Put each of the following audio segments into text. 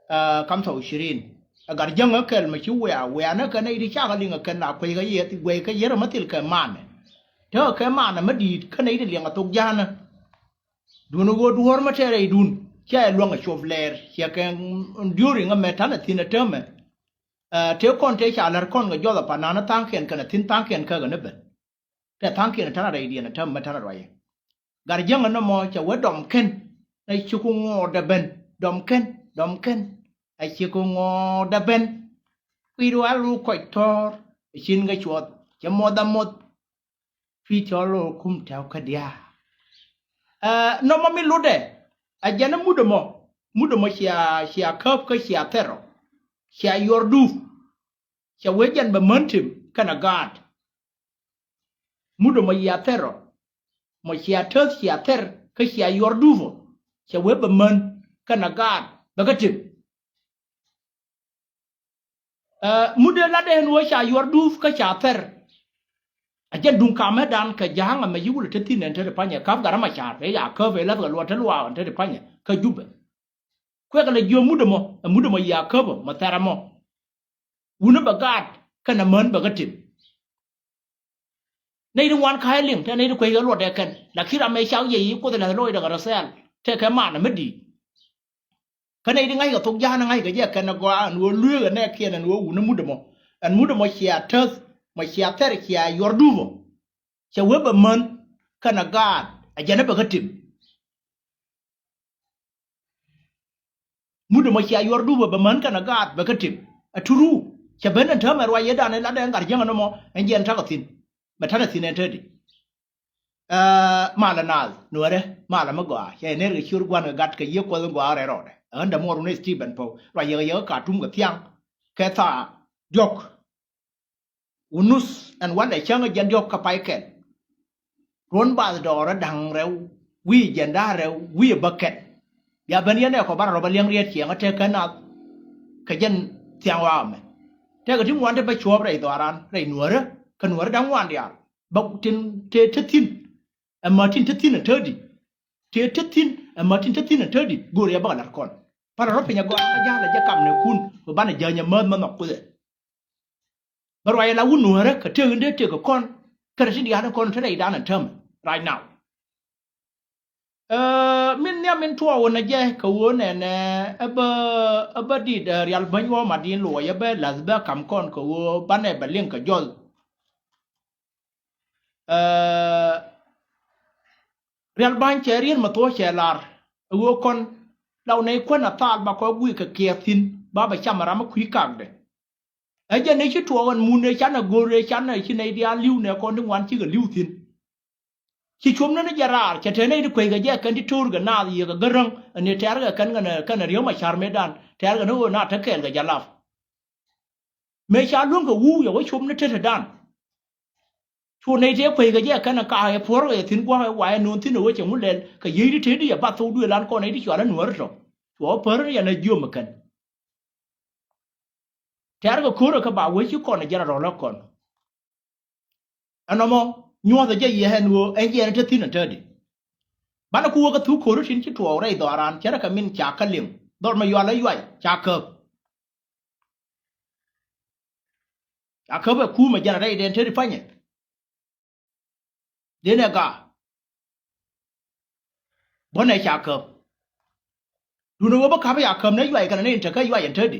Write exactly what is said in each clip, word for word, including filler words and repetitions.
Kamtha u cirin. Ɛ gat jäŋä kɛl mɛ ci wɛ̈ɛ̈ wɛ̈ɛ̈nä kɛ nɛy ti cakɛ liŋ ɛ kɛn la kueckɛ yɛ guɛckɛ yɛrɛ mä thil kɛ manɛ. Tekɛ kɛ manɛ mä di̱i̱t kä nɛy ti liɛŋ ɛ thok ja̱a̱nä. Duundɛ ɣöö duɔ̱ɔ̱r mä tɛɛrɛ idun ciɛ luäŋ ɛ cop lɛɛr ciɛ kɛ during ɛmɛ ta̱nɛ thi̱n ɛ täämɛ. Tëë kɔn tëë ca lär kɔn kɛ jɔth ɛ pa̱nanä tha̱a̱ŋkiɛn kɛnɛ thi̱n tha̱a̱ŋkiɛn käkɛ ni ben. Tɛ tha̱a̱ŋkiɛn ɛ ta̱nɛ rɛydiɛn ɛ täämɛ ta̱nɛ ruacɛ. Gat jäŋä nɔmɔ cɛ wee dɔm kɛn ɛ ci ku ŋɔɔdɛ ben dɔm kɛn dɔm kɛn ɛ ci ku ŋɔɔdɛ ben. Kui̱du a lu kɔc tɔ̱ɔ̱r ɛ cin kɛ cuɔth cɛ muɔth a muɔth. Cui̱ cɔl ɔ kum tɛ̈w kä diaal. Nɔmɔ mi lutdɛ a jɛn ɛ mut ɛmɔ mut ɛmɔ cia cia käp kä cia thɛr ɔ cia yuɔr dup. Cɛ wee jɛn bɛ män tim kɛnɛ gaat. Mut ɛmɔ yia thɛr ɔ mɔ cia täth cia thɛr kä cia yuɔr dup ɔ cɛ wee bɛ män kɛnɛ gaat bɛ kä tim. Mut dee lat ɛn ɣöö ca yuɔr dup kä ca thɛr. A jɛn duŋ kamɛ dan kɛ ja̱a̱ŋ amɛ yi wulɛ te thi̱n ɛn te ti panyɛ ka̱p gat amɛ ca̱a̱r ëë ya käp ëë la̱th kɛ luɔt te luaak ɛn te ti panyɛ kä Jubɛ. Kuɛkɛ lɛ jiö mut ɛmɔ ɛ mut ɛmɔ yia käp ɛ mɔ thɛr ɛmɔ. Wun ɛ bɛ gaat kɛnɛ män bɛ kä tim. Nɛy ti ŋuan ka̱a̱c liŋ te nɛy ti kueckɛ luɔt ɛ kɛn lakin ram ɛ cak yɛ yi kuoth ɛ la̱th loc däk rɛ thɛɛl tekɛ manɛ mi di̱i̱t. Kä nɛy ti ŋa̱ckɛ thok ja̱a̱n ŋa̱ckɛ jɛ kɛn ɛ gɔaa ɛn ɣöö lueek ɛ nɛɛkiɛn ɛn ɣöö wun ɛ mut ɛmɔ ɛn mut ɛmɔ cia täth mɔ cia thɛr cia yuɔr dup ɔ. Cɛ wee bɛ män kɛnɛ gaat ɛ jɛn ɛ bɛ kä tim. Mut ɛmɔ cia yuɔr dup ɛ bɛ män kɛnɛ gaat bɛ kä tim. Ɛ turu cɛ ben ɛn täämɛ ruac yetdan ɛ lat ɛn gat jäŋ ɛn ɛmɔ ɛn jiɛn ta̱kɛ thi̱n. Bɛ ta̱nɛ thi̱n ɛn te di. Malɛ naath nuɔrɛ malɛ mi gɔaa cɛ ner kɛ ciöt gua̱n kɛ gat kɛ yiëë kuɔth in gɔaa rɛl rɔɔdɛ. Ɣän dämuɔr wun ɛ Stephen Pow ruac yɛkɛ yɛkɛ Katum kɛ thiaŋ kɛ thaa diɔ̱k. Wä nuth ɛn walɛ cäŋ ɛ jɛn diɔ̱k kä pay kɛl. Ruɔ̱n bath dɔɔrä da̱ŋ rɛw wi̱i̱ jɛn da̱ŋ rɛw wi̱i̱ bä kɛl. Bia ben yɛn ɛ kɔ banɛ rɔ bä liɛŋ riɛt ciɛŋä tëë kä nath. Kɛ jɛn thiaŋ wa̱a̱ mɛ tëëkɛ ti ŋuan te bä cuɔ̱ɔ̱p rɛy dhɔaaran rɛy nuäärä kä nuäärä da̱ŋ ŋuan diaal. Bä tin tëë te thi̱n ɛmä tin te thi̱n ɛ te di. Tëë te thi̱n ɛmä tin te thi̱n ɛ te di go̱o̱r yɛ bä kɛ la̱t kɔn. Parɛ rɔ piny ɛ gɔaa kä ja̱a̱l ɛ jɛ kam nɛ kun bä banɛ jäny ɛ määth mä nhɔk kuthɛ. Bä ruac ala wun nuäärä kɛ tëk in dee tëk kɛ kɔn kɛnɛ tin diaal in kɔn te rɛydan in täämɛ right now. Min nhiam min tuɔɔk wun ɛ jɛ kɛ ɣöö nɛnɛ ɛ bä ɛ bä dit rial bäny wä ma din luɔc ɛ bä la̱th bä kam kɔn kɛ ɣöö banɛ bɛ liŋ kɛ jɔl. Rial bäny cɛ riet ma thuɔ̱k cɛ lar ɛ ɣöö kɔn law nɛy kuän a thal ba kɔ guic kɛ kiɛɛk thi̱n ba bɛ cam ɛ ram ɛ kui̱ kakdɛ. Ɛ jɛn ëë ci tuɔɔk ɛn mun ëë canɛ go̱r ëë canɛ ci nɛy diaal li̱w nɛ kɔn ti ŋuan cikɛ li̱w thi̱n. Ci cuɔ̱mni ni jɛ raar cɛ te nɛy ti kueckɛ jɛ kɛn ti to̱o̱rkɛ naath yiëëkɛ gäräŋ ɛn ëë tɛ̈rkɛ kɛn kɛnɛ riäm a ca̱r mëëdan tɛ̈rkɛ ni ɣöö na te kɛɛl kɛ jɛ lap. Mëë ca luäŋ kɛ wuu yɛ wä cuɔ̱mni tetdan. Cu nɛy tëë kueckɛ jɛ kɛn ɛ kaak ɛ puɔ̱rkɛ yɛ thi̱n gua̱a̱k ɛ wa̱a̱ ɛ no̱o̱ŋ thi̱n ɛ wä cɛ ŋu lɛl kɛ yiëëcdi tetdi ɛ bath thok duëël an kɔn nɛy ti cɔal ɛ nuäär tɔ̱. Cu ɛ päär ni yɛn ɛ jiöm ɛ kɛn. Tɛ̈rkɛ ko̱rɛ kä ba wee ci kɔn ɛ jɛn a rɔ̱l ɛ kɔn. Ɛnɔmɔ nyuɔ̱thɛ jɛ yɛ ɛn ɣöö ɛn jiɛn te thi̱n ɛ tädi. Banɛ ku wä kä thuk ko̱ri tin ci tuɔɔk rɛy dhɔaaran cärɛ kɛ min ca kä liŋ dhɔr mɛ yual ɛ yuay ca käp. Ca käp ɛ kuumɛ jɛn a rɛy dɛn te di panyɛ. Denɛ gaa. Bä nɛ ca käp. Duundɛ ɣöö bä ka̱pä ca käp nɛ yuay kɛnɛ ni in tekä yuay in te di.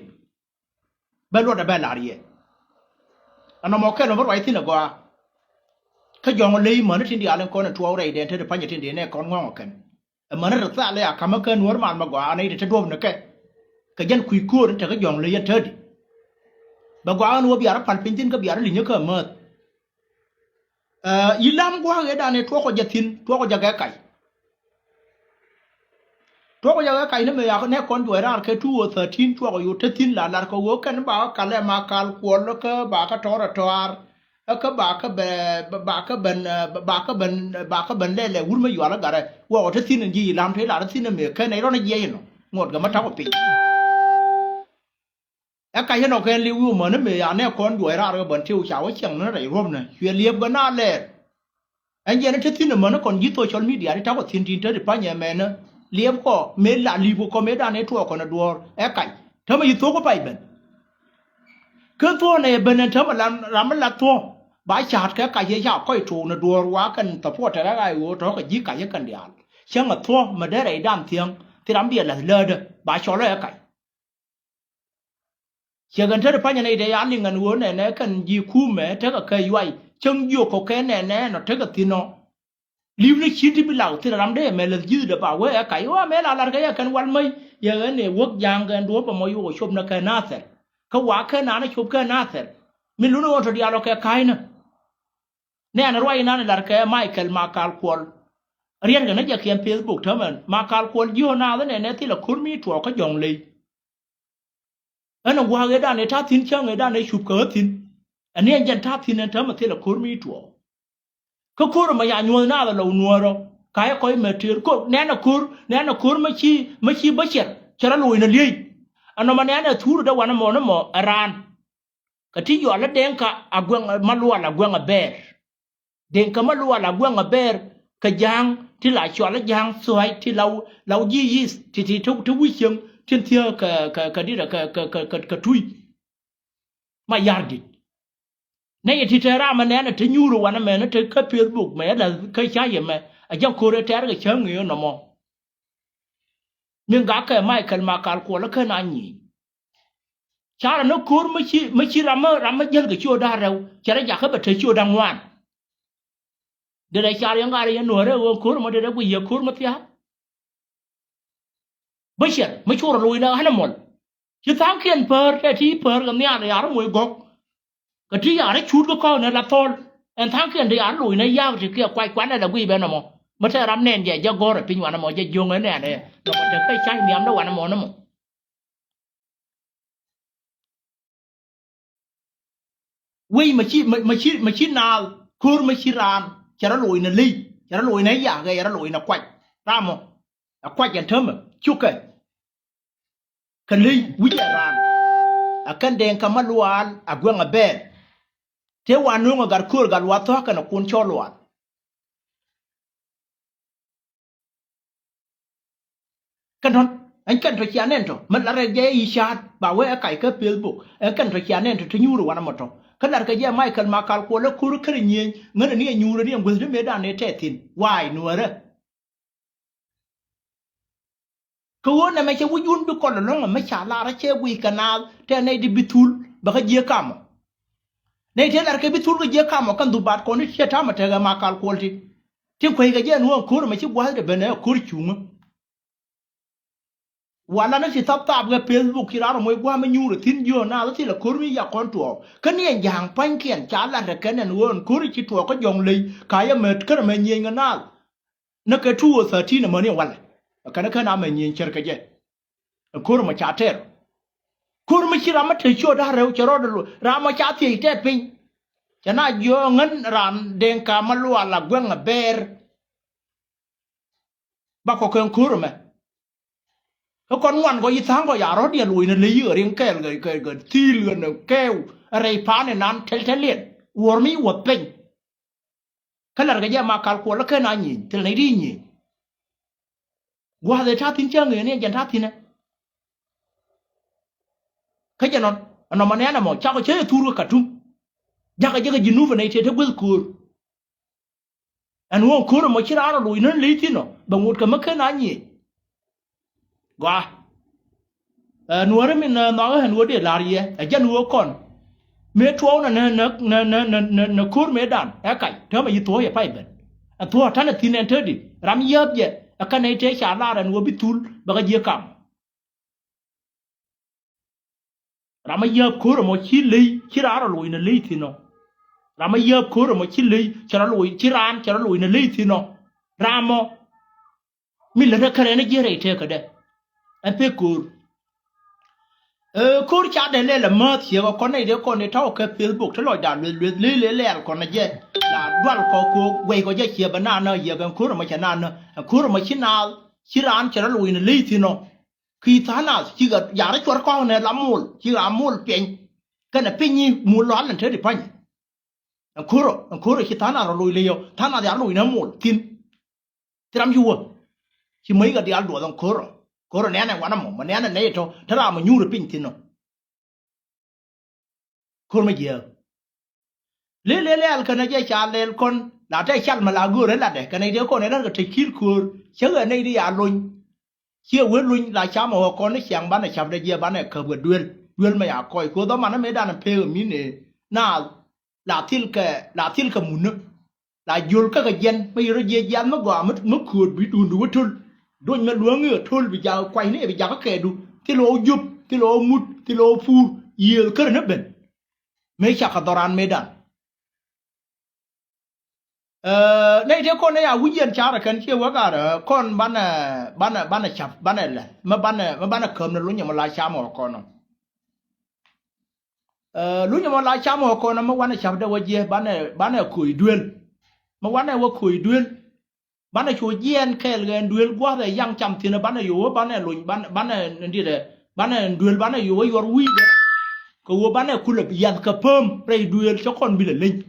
Bɛ luɔtdɛ bɛ lar yɛ. Ɛnɔmɔ kɛl mɔ bä ruac thi̱n ɛ gɔaa. Kä jɔ̱ɔ̱ŋ ley mäni tin diaal in kɔn in tuɔɔk rɛydɛn te di pa̱nyɛ tin di nɛ kɔn ŋɔ̱ŋ ɛ kɛn. Ɛ mäni ri thal ɛ a ka̱mä kä nuɔ̱ɔ̱r mal mɛ gɔaa nɛ in te duɔ̱p ni kɛ. Kɛ jɛn kui̱ köör in tekä jɔ̱ɔ̱ŋ ley in te di. Bɛ gɔaa in wä biarä pal piny thi̱n kä biarä li̱nyä kä määth. Ɛ, yi lam gua̱a̱k ëëdan ëë tuɔɔk kɔ jɛ thi̱n, tuɔɔk kɔ jɛ kɛ kac. Tuɔɔk kɔ jɛ kɛ kac ni mëë yak nɛ kɔn juɔc raar kɛ two o thirteen cuɔk yu te thi̱n la lar kɛ ɣöö kɛn ba kɛ kal ɛ ma kal kuɔl kä ba kɛ tɔɔr ɛ tɔaar. Kä ba kɛ bɛ, ba kɛ ben, ba kɛ ben, ba kɛ ben lɛlɛ wur mi yual ɛ garɛ. Wä kɔ te thi̱n in ji̱ yi lam te lar thi̱n in mëë kɛn ɛ rɔn ɛ jiɛc inɔ. Ŋuɔt gɛ ma takɔ piny. Ɛ kac inɔ kɛn li̱w wi̱i̱ mäni mëë ya nɛ kɔn juɔc raar kɛ bän tëë wä ca wä ciɛŋ ni rɛy ruɔ̱pnɛ cuɛ liɛp gɛ na lɛɛr. Ɛn jiɛn te thi̱n mäni kɔn ji̱ social media ti takɔ thi̱n tin te ti pa̱nyɛ mɛnä liɛp kɔ mëë la li̱p kɔ mëë dan ëë tuɔɔk kɔn ɛ duɔ̱ɔ̱r ɛ kac. Täämɛ yi thuɔ̱k kä pay ben. Kä thuɔ̱k nɛ ben ɛn täämɛ ram mi la thuɔ̱k ba ca̱a̱t kɛ kac yɛ ca kɔc tuɔɔk ni duɔ̱ɔ̱r wa kɛn support tɛrɛ ɣa̱c ɣöö tɔ̱ kɛ ji̱ kac yɛ kɛn diaal. Cäŋ ɛ thuɔ̱k mi dee rɛydan thiäŋ thil ram biɛ la̱th läätdä ba cɔl ɛ kac. Ciɛ kɛn te ti panyɛ nɛy dee ya liŋ ɛn ɣöö nɛnɛ kɛn ji̱ kumɛ tekɛ kɛ yuay cäŋ jiök kɔ kɛ nɛnɛ nɔ tekɛ thi̱n ɔ. Li̱w ni cin ti bi lak thil ram dee mɛ läth ji̱thdɛ ba wee ɛ kac ɣöö amɛ la la̱rkɛ yɛ kɛn wal mäc yɛ ɣän ɛ wäk ja̱a̱ŋ kɛn duɔ̱ɔ̱p ɛmɔ yuk ɛ cop ni kɛ nathɛr. Kä wa kɛ naan ɛ cop kɛ nathɛr. Min luni ɣöö tɔ diaal ɔ kɛ ka̱cnä. Nɛɛn ruac inan ɛ la̱rkɛ Michael Makal Kuɔl. Riɛtkɛ ni jɛ kiɛn Facebook täämɛ Makal Kuɔl ji̱ ɣöö naath ɛ nɛnɛ thilɛ ko̱r mi tuɔɔk kä Jɔ̱ɔ̱ŋ Ley. Ɛn ɛ gua̱a̱k ëëdan ëë ta̱thi̱n cäŋ ëëdan ëë cup kɛ ɣä thi̱n. Ɛn ni ɛn jɛn ta̱thi̱n ɛn täämɛ thilɛ ko̱r mi tuɔɔk. Kä ko̱r ɛmɔ ya nyuɔ̱th naath ɛ lɔw nuäärä. Ka yɛ kɔc mɛ tëër ko̱r nɛn ɛ ko̱r nɛn ɛ ko̱r mä ci mä ci bäcɛr cɛ rɔ loc nɛ liey. Ɛn nɔmɔ nɛn ɛ thuur ɛ dee wanɛ mɔ ni mɔ ɛ raan. Kɛ ti yɔal ɛ Deŋka a guɛŋ ɛ Malual a guɛŋ ɛ bɛɛr. Deŋka Malual a guɛŋ a bɛɛr kɛ ja̱a̱ŋ ti la cual a ja̱a̱ŋ thua̱c ti la la ji̱ yi̱th ti ti ti wi̱c cieŋ tin thiäk kɛ kɛ kɛ dit kɛ kɛ kɛ kɛ kɛ tuc. Ma ya̱r dit. Nɛy ti te ram ɛnɛn te nyuur wanɛ mɛn te kä Facebook mɛ la kä ca̱c ɛmɛ a jɛ ko̱r ɛ tɛɛr kɛ cäŋ ëë nɔmɔ. Min gakɛ Michael Makal Kuɔl kä na nyic. Carɛ ni ko̱r mi ci mi ci ram mi ram mi jäl kɛ ci ɣöö da̱ŋ rɛw cɛ rɔ jakä bɛ te ci ɣöö da̱ŋ ŋuan. Derɛ car yɛn gat yɛn nuɔ̱ɔ̱rɛ ɣöö ko̱r mɔ derɛ guiy yɛ ko̱r mi thia̱a̱k. Bäcɛr mi cor loc ni animal. Ci tha̱a̱ŋkiɛn päär tɛ ti päär kɛ nhial yar moc gɔ̱k. Kɛ ti yar cut kä kɔn ɛ la thɔl. Ɛn tha̱a̱ŋkiɛn ti yar loc ni yak ti kiɛ kuac kuanɛ la guiy bɛ nɔmɔ. Mi tɛ ram nɛn jɛ jɛ gɔ̱r ɛ piny wanɛ mɔ jɛ jiöŋ ɛ nɛn ɛ nɔmɔ te kä ca̱c nhiamdä wanɛ mɔ ni mɔ. Wec ma ci ma ci ma ci naath ko̱r ma ci raan cɛ rɔ loc nɛ ley cɛ rɔ loc nɛ yakɛ cɛ rɔ loc nɛ kuac. Ramɔ ɛ kuac ɛn täämɛ cukɛ. Kɛ ley wi̱cɛ raan a kɛn Deŋka Malual a guɛŋ a bɛɛr. Tëë wa nööŋ a gat ko̱r gat wa thɔ̱a̱k kɛn a kun cɔl Lual. Kɛn tɔ̱n ɛn kɛn tɔ cia nɛn tɔ mɛ lar kɛ jɛ i̱ ca̱a̱t ba wee ɛ kac kä Facebook ɛn kɛn tɔ cia nɛn tɔ te nyuurä wanɛ mɔ tɔ kä lar kɛ jɛ Michael Makal Kuɔl ɛ ko̱r kärɛ nyieny ŋänɛ ni ɛ nyuurä ni ɛ guäth ti mëëdan ëë tɛth thi̱n wa̱a̱ i̱ nuäärä. Kɛ ɣöö nɛmɛ cɛ wi̱c wun bi kɔl ɛlɔ̱ŋ ɛmɛ ca lar ɛ cɛ guic kɛ naath tɛ nɛy ti bi thul bɛ kä jiäk kamɔ. Nɛy tëë lar kɛ bi thul kɛ jiäk kamɔ kɛn dhup baat kɔn ti ciɛ ta̱mɛ tekɛ Makal Kuɔl ti. Tin kueckɛ jɛ ɛn ɣöö ɛn ko̱r ɛmɛ ci gua̱a̱thdɛ ben ɛ ko̱r cuŋä. Wala ni ti thap thap kɛ Facebook ci raan rɔ moc gua̱a̱m mi nyuur ɛ thi̱n jiöön naath thilɛ ko̱r mi ya kɔn tuɔɔk. Kä ni ɛn ja̱a̱ŋ pa̱nykiɛn ca lat ɛ kɛn ɛn ɣöö ɛn ko̱r ci tuɔɔk kä Jɔ̱ɔ̱ŋ Ley ka yɛ mät kärɛ mɛ nyieny kɛ naath. Ni kɛ two o thirteen ɛmäni walɛ ɛ kɛn ɛ kɛn amɛ nyieny cär kɛ jɛ. Ɛ ko̱r ɛmɔ ca tɛr. Ko̱r mi ci ram mi te ciö da̱r rɛw cɛ rɔɔdɛ lo̱ ram mɔ ca thiec tɛt piny. Cɛ na jiööŋ ɣän raan Deŋka Malual a guɛŋ a bɛɛr. Ba kɔ kɛn ko̱r ɛmɛ. Kä kɔn ŋuan gɔ yi tha̱a̱ŋ gɔ ya rɔ̱t yɛ loc ni ley yi ɣä riŋ kɛɛl gɛ gɛ gɛ thi̱i̱l gɛ ni kɛɛw. Rɛy pa̱a̱n inan tɛl tɛl yɛn wuɔ̱r mi wuɔ̱th peny. Kä lar kɛ jɛ Makal Kuɔl kä na nyieny thil nɛy ti nyieny. Gua̱a̱th ëë ta̱thi̱n cä ŋëë ni ɛ jɛn ta̱thi̱n ɛ. Kä jɛ nɔn ɛnɔmɔ nɛn ɛmɔ cakɔ cä yɛ thur kä Katum. Jakä jɛ kɛ Jinub ɛ nɛy tëë te gueth ko̱o̱r. Ɛn ɣöö ko̱r ɛmɔ ci raan rɔ loc nän ley thi̱n ɔ bɛ ŋot kɛ mä ken a nyiëëc. Gɔaa. Ɛ nuäärä min nhɔakä ɛn ɣöö dee la̱r yɛ ɛ jɛn ɣöö kɔn mëë tuɔɔk nɛ nɛ nɛ nɛ nɛ nɛ ko̱r mëëdan ɛ kac täämɛ yi thuɔ̱ɔ̱c ɛ pay ben. Ɛ thuɔ̱ɔ̱k ta̱nɛ thi̱n ɛn te di ram yääp jɛ ɛ kɛn nɛy tëë ca lar ɛn ɣöö bi thul bɛ kä jiäk kam. Ram mi yääp ko̱r ɛmɔ ci ley ci raan rɔ loc nɛ ley thi̱n ɔ. Ram mi yääp ko̱r ɛmɔ ci ley cɛ rɔ loc ci raan cɛ rɔ loc nɛ ley thi̱n ɔ. Ram mɔ mi lät rɛ kärɛ ni jiɛn rɛy tëëkädɛ. Ɛn pek ko̱r. Ɛ ko̱r ca dee lɛl ɛ määth ciek ɛ kɔn nɛy dee kɔn ni tɔ̱ kɛ Facebook ti lɔcda lueth lueth ley ley lɛɛl kɔn ɛ jɛ. La dual kɔ ko̱r guɛy kɔ jɛ ciɛ bɛ naan nä yiɛk ɛn ko̱r ɛmɔ cɛ naan nä ɛn ko̱r ɛmɔ ci naath ci raan cɛ rɔ loc nɛ ley thi̱n ɔ. Ki tha̱a̱ŋ nath cikɛ ya̱r cuɔr kɔ̱ŋ nɛ la mol cikɛ a mol piɛny. Kɛnɛ piny i̱ mol lɔal ɛn te di pa̱ny. Ɛn ko̱rɔ ɛn ko̱rɔ ci tha̱a̱ŋ nath rɔ loc ley ɔ tha̱a̱ŋ nath ya̱r loc nɛ mol thi̱n. Thil ram ci wä ci mäc kɛ diaal duɔth ɛn ko̱rɔ. Ko̱r ɛ nɛ̈nɛ wanɛ mɔ, mɛ nɛ̈nɛ nɛy tɔ̱ te ram mɔ nyuur ɛ piny thi̱n ɔ. Ko̱r mɛ jiääk. Lëë lëë lɛ̈ɛ̈l kɛnɛ jɛ ca lɛl kɔn la tɛ cal mɛ la göörä latdɛ kɛnɛ jɛ kɔn ɛ la̱t kɛ tec ki̱i̱l köör cä ɣɛ nɛy di ya lony. Ciɛ wee lony la camɛ ɣɔ̱ kɔn ni ciaŋ banɛ ca̱pdɛ jiɛ banɛ käp kɛ duel duel mɛ ya kɔc kɛ ɣöö dhɔmanä mëëdan pek ɛ mi̱n ëë naath la thilkɛ la thilkɛ munä. La jiöl kä kɛ jiɛn mi yɛ rɔ jiɛ jiath mi gɔaa mi kööt bi duundu wä töl. Doc mɛ luäŋ i̱ ɛ töl bi jak kuacni ɛ bi jak kä kɛɛdu thilɛ ɣɔw jiöp thilɛ ɣɔw mut thilɛ ɣɔw puur. Yiëëth kärɛ ni ben mëë cakɛ dhɔran mëëdan. Nɛy tëë kɔn ɛ ya wi̱c yɛn carɛ kɛn ciɛ wä garɛ kɔn banɛ banɛ banɛ ca̱p banɛ lɛ mi banɛ mi banɛ käm ni luny ɛmɔ la camɛ ɣɔ̱ kɔn ɔ. Luny ɛmɔ la cam ɣɔ̱ kɔn ɛmɛ wanɛ ca̱pdɛ wä jiɛ banɛ banɛ koc duel. Mɛ wanɛ wä koc duel. Banɛ cu jiɛɛn kɛɛl ɣɛn duel gua̱a̱th ɛ yaŋ cam thi̱n ɛ banɛ yo̱o̱ wä banɛ lony banɛ banɛ diɛtɛ banɛ duel banɛ yo̱o̱ wä yuɔr wi̱i̱dɛ. Kɛ ɣöö banɛ kulɛ yath kɛ pääm rɛy duel cä kɔn bilɛ leny.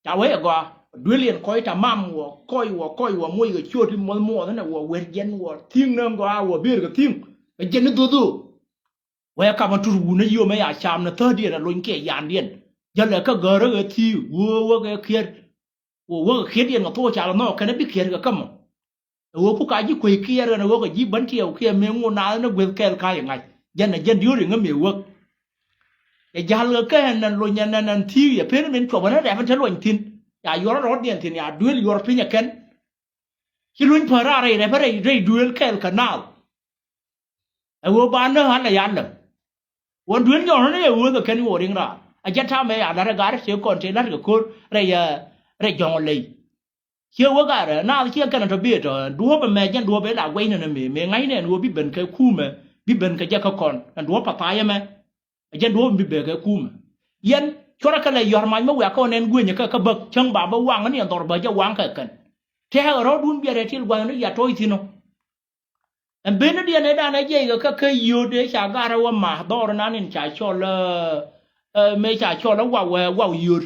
Ca wee ɛ gɔaa duel yɛn kɔc tamam wä kɔc wä kɔc wä moc kɛ ciöt i̱ muɔth muɔth ɛnɛ wä wër jiɛn wä thi̱i̱ŋ ni gɔaa wä bëër kɛ thi̱i̱ŋ. Kɛ jiɛn i̱ dho̱dho̱. Wee kamä tut wun a yiö mɛ ya cam ni thädiɛn a lony kiɛ yandiɛn. Jälɛ kä gäärä ɣɛ thi̱i̱ wee wä kɛ kiɛt. Wee wä kɛ kiɛt yɛn kɛ thok cal nhɔk kɛn a bi kiɛt kɛ kämä. Ɛ wee puk a ji̱ kuec kiɛɛr ɣän ɛ wee kɛ ji̱ bän tiɛɛw kiɛ mëë ŋot naath ni gueth kɛɛl ka̱c ɛ ŋa̱c. Jɛn a jɛn diöör iŋä mëë wäk. Ɛ ja̱l kɛ kɛ ɛn ɛn lony ɛn ɛn ɛn thi̱i̱ yɛ pen min cuɔp ɛn ɛ rɛp ɛn te luɔny thi̱n. Ya yuɔr ɛ rɔɔdniɛn thi̱n ya duel yuɔr piny ɛ kɛn. Ci luny päär raar rɛy rɛpɛ rɛy rɛy duëël kɛɛl kɛ naath. Ɛ ɣöö ba näk ɣän ɛ ya läŋ. Ɣän duëël nyɔɔr ɣän ɛ ɣöö kɛ kɛn ɣöö riŋ raar a jɛn ta̱a̱ mɛ ya la̱t ɛ ga̱r ɛ tëë kɔn tëë la̱t kɛ ko̱r rɛy ɛ rɛy jɔ̱ŋ ɛ ley. Ciɛ wä ga̱r ɛ naath ciɛ kɛn ɛ tɔ biëë tɔ duɔ̱ɔ̱p ɛmɛ jɛn duɔ̱ɔ̱p ɛ la guɛcnɛ ni mëë mëë ŋa̱cnɛ ɛn ɣöö bi ben kɛ kuumɛ bi ben kɛ jɛ kä kɔn ɛn duɔ̱ɔ̱p pa̱tha̱a̱c ɛmɛ. Ɛ jɛn duɔ̱ɔ̱p mi bek kɛ kumɛ. Yɛn cuɔrɛ kɛ lɛ yɔ̱r mac mi wiak kä ɣän ɛn guenyɛ kä kä bäk cäŋ ba bä waŋ ni ɛn dhɔr bä jɛ waŋ kɛ kɛn. Tɛ̈ɛ̈k ɛ rɔ̱dun biɛt ɛ til gua̱thni ya tɔ̱ɔ̱c thi̱n ɔ. Ɛn ben ni diɛn ëëdan ɛ jiɛc kɛ kä kä yio̱o̱t ëë ca garɛ wä ma dhɔr nan in ca cɔl ɛ mëë ca cɔl ɛ waw ɛ waw yio̱o̱t.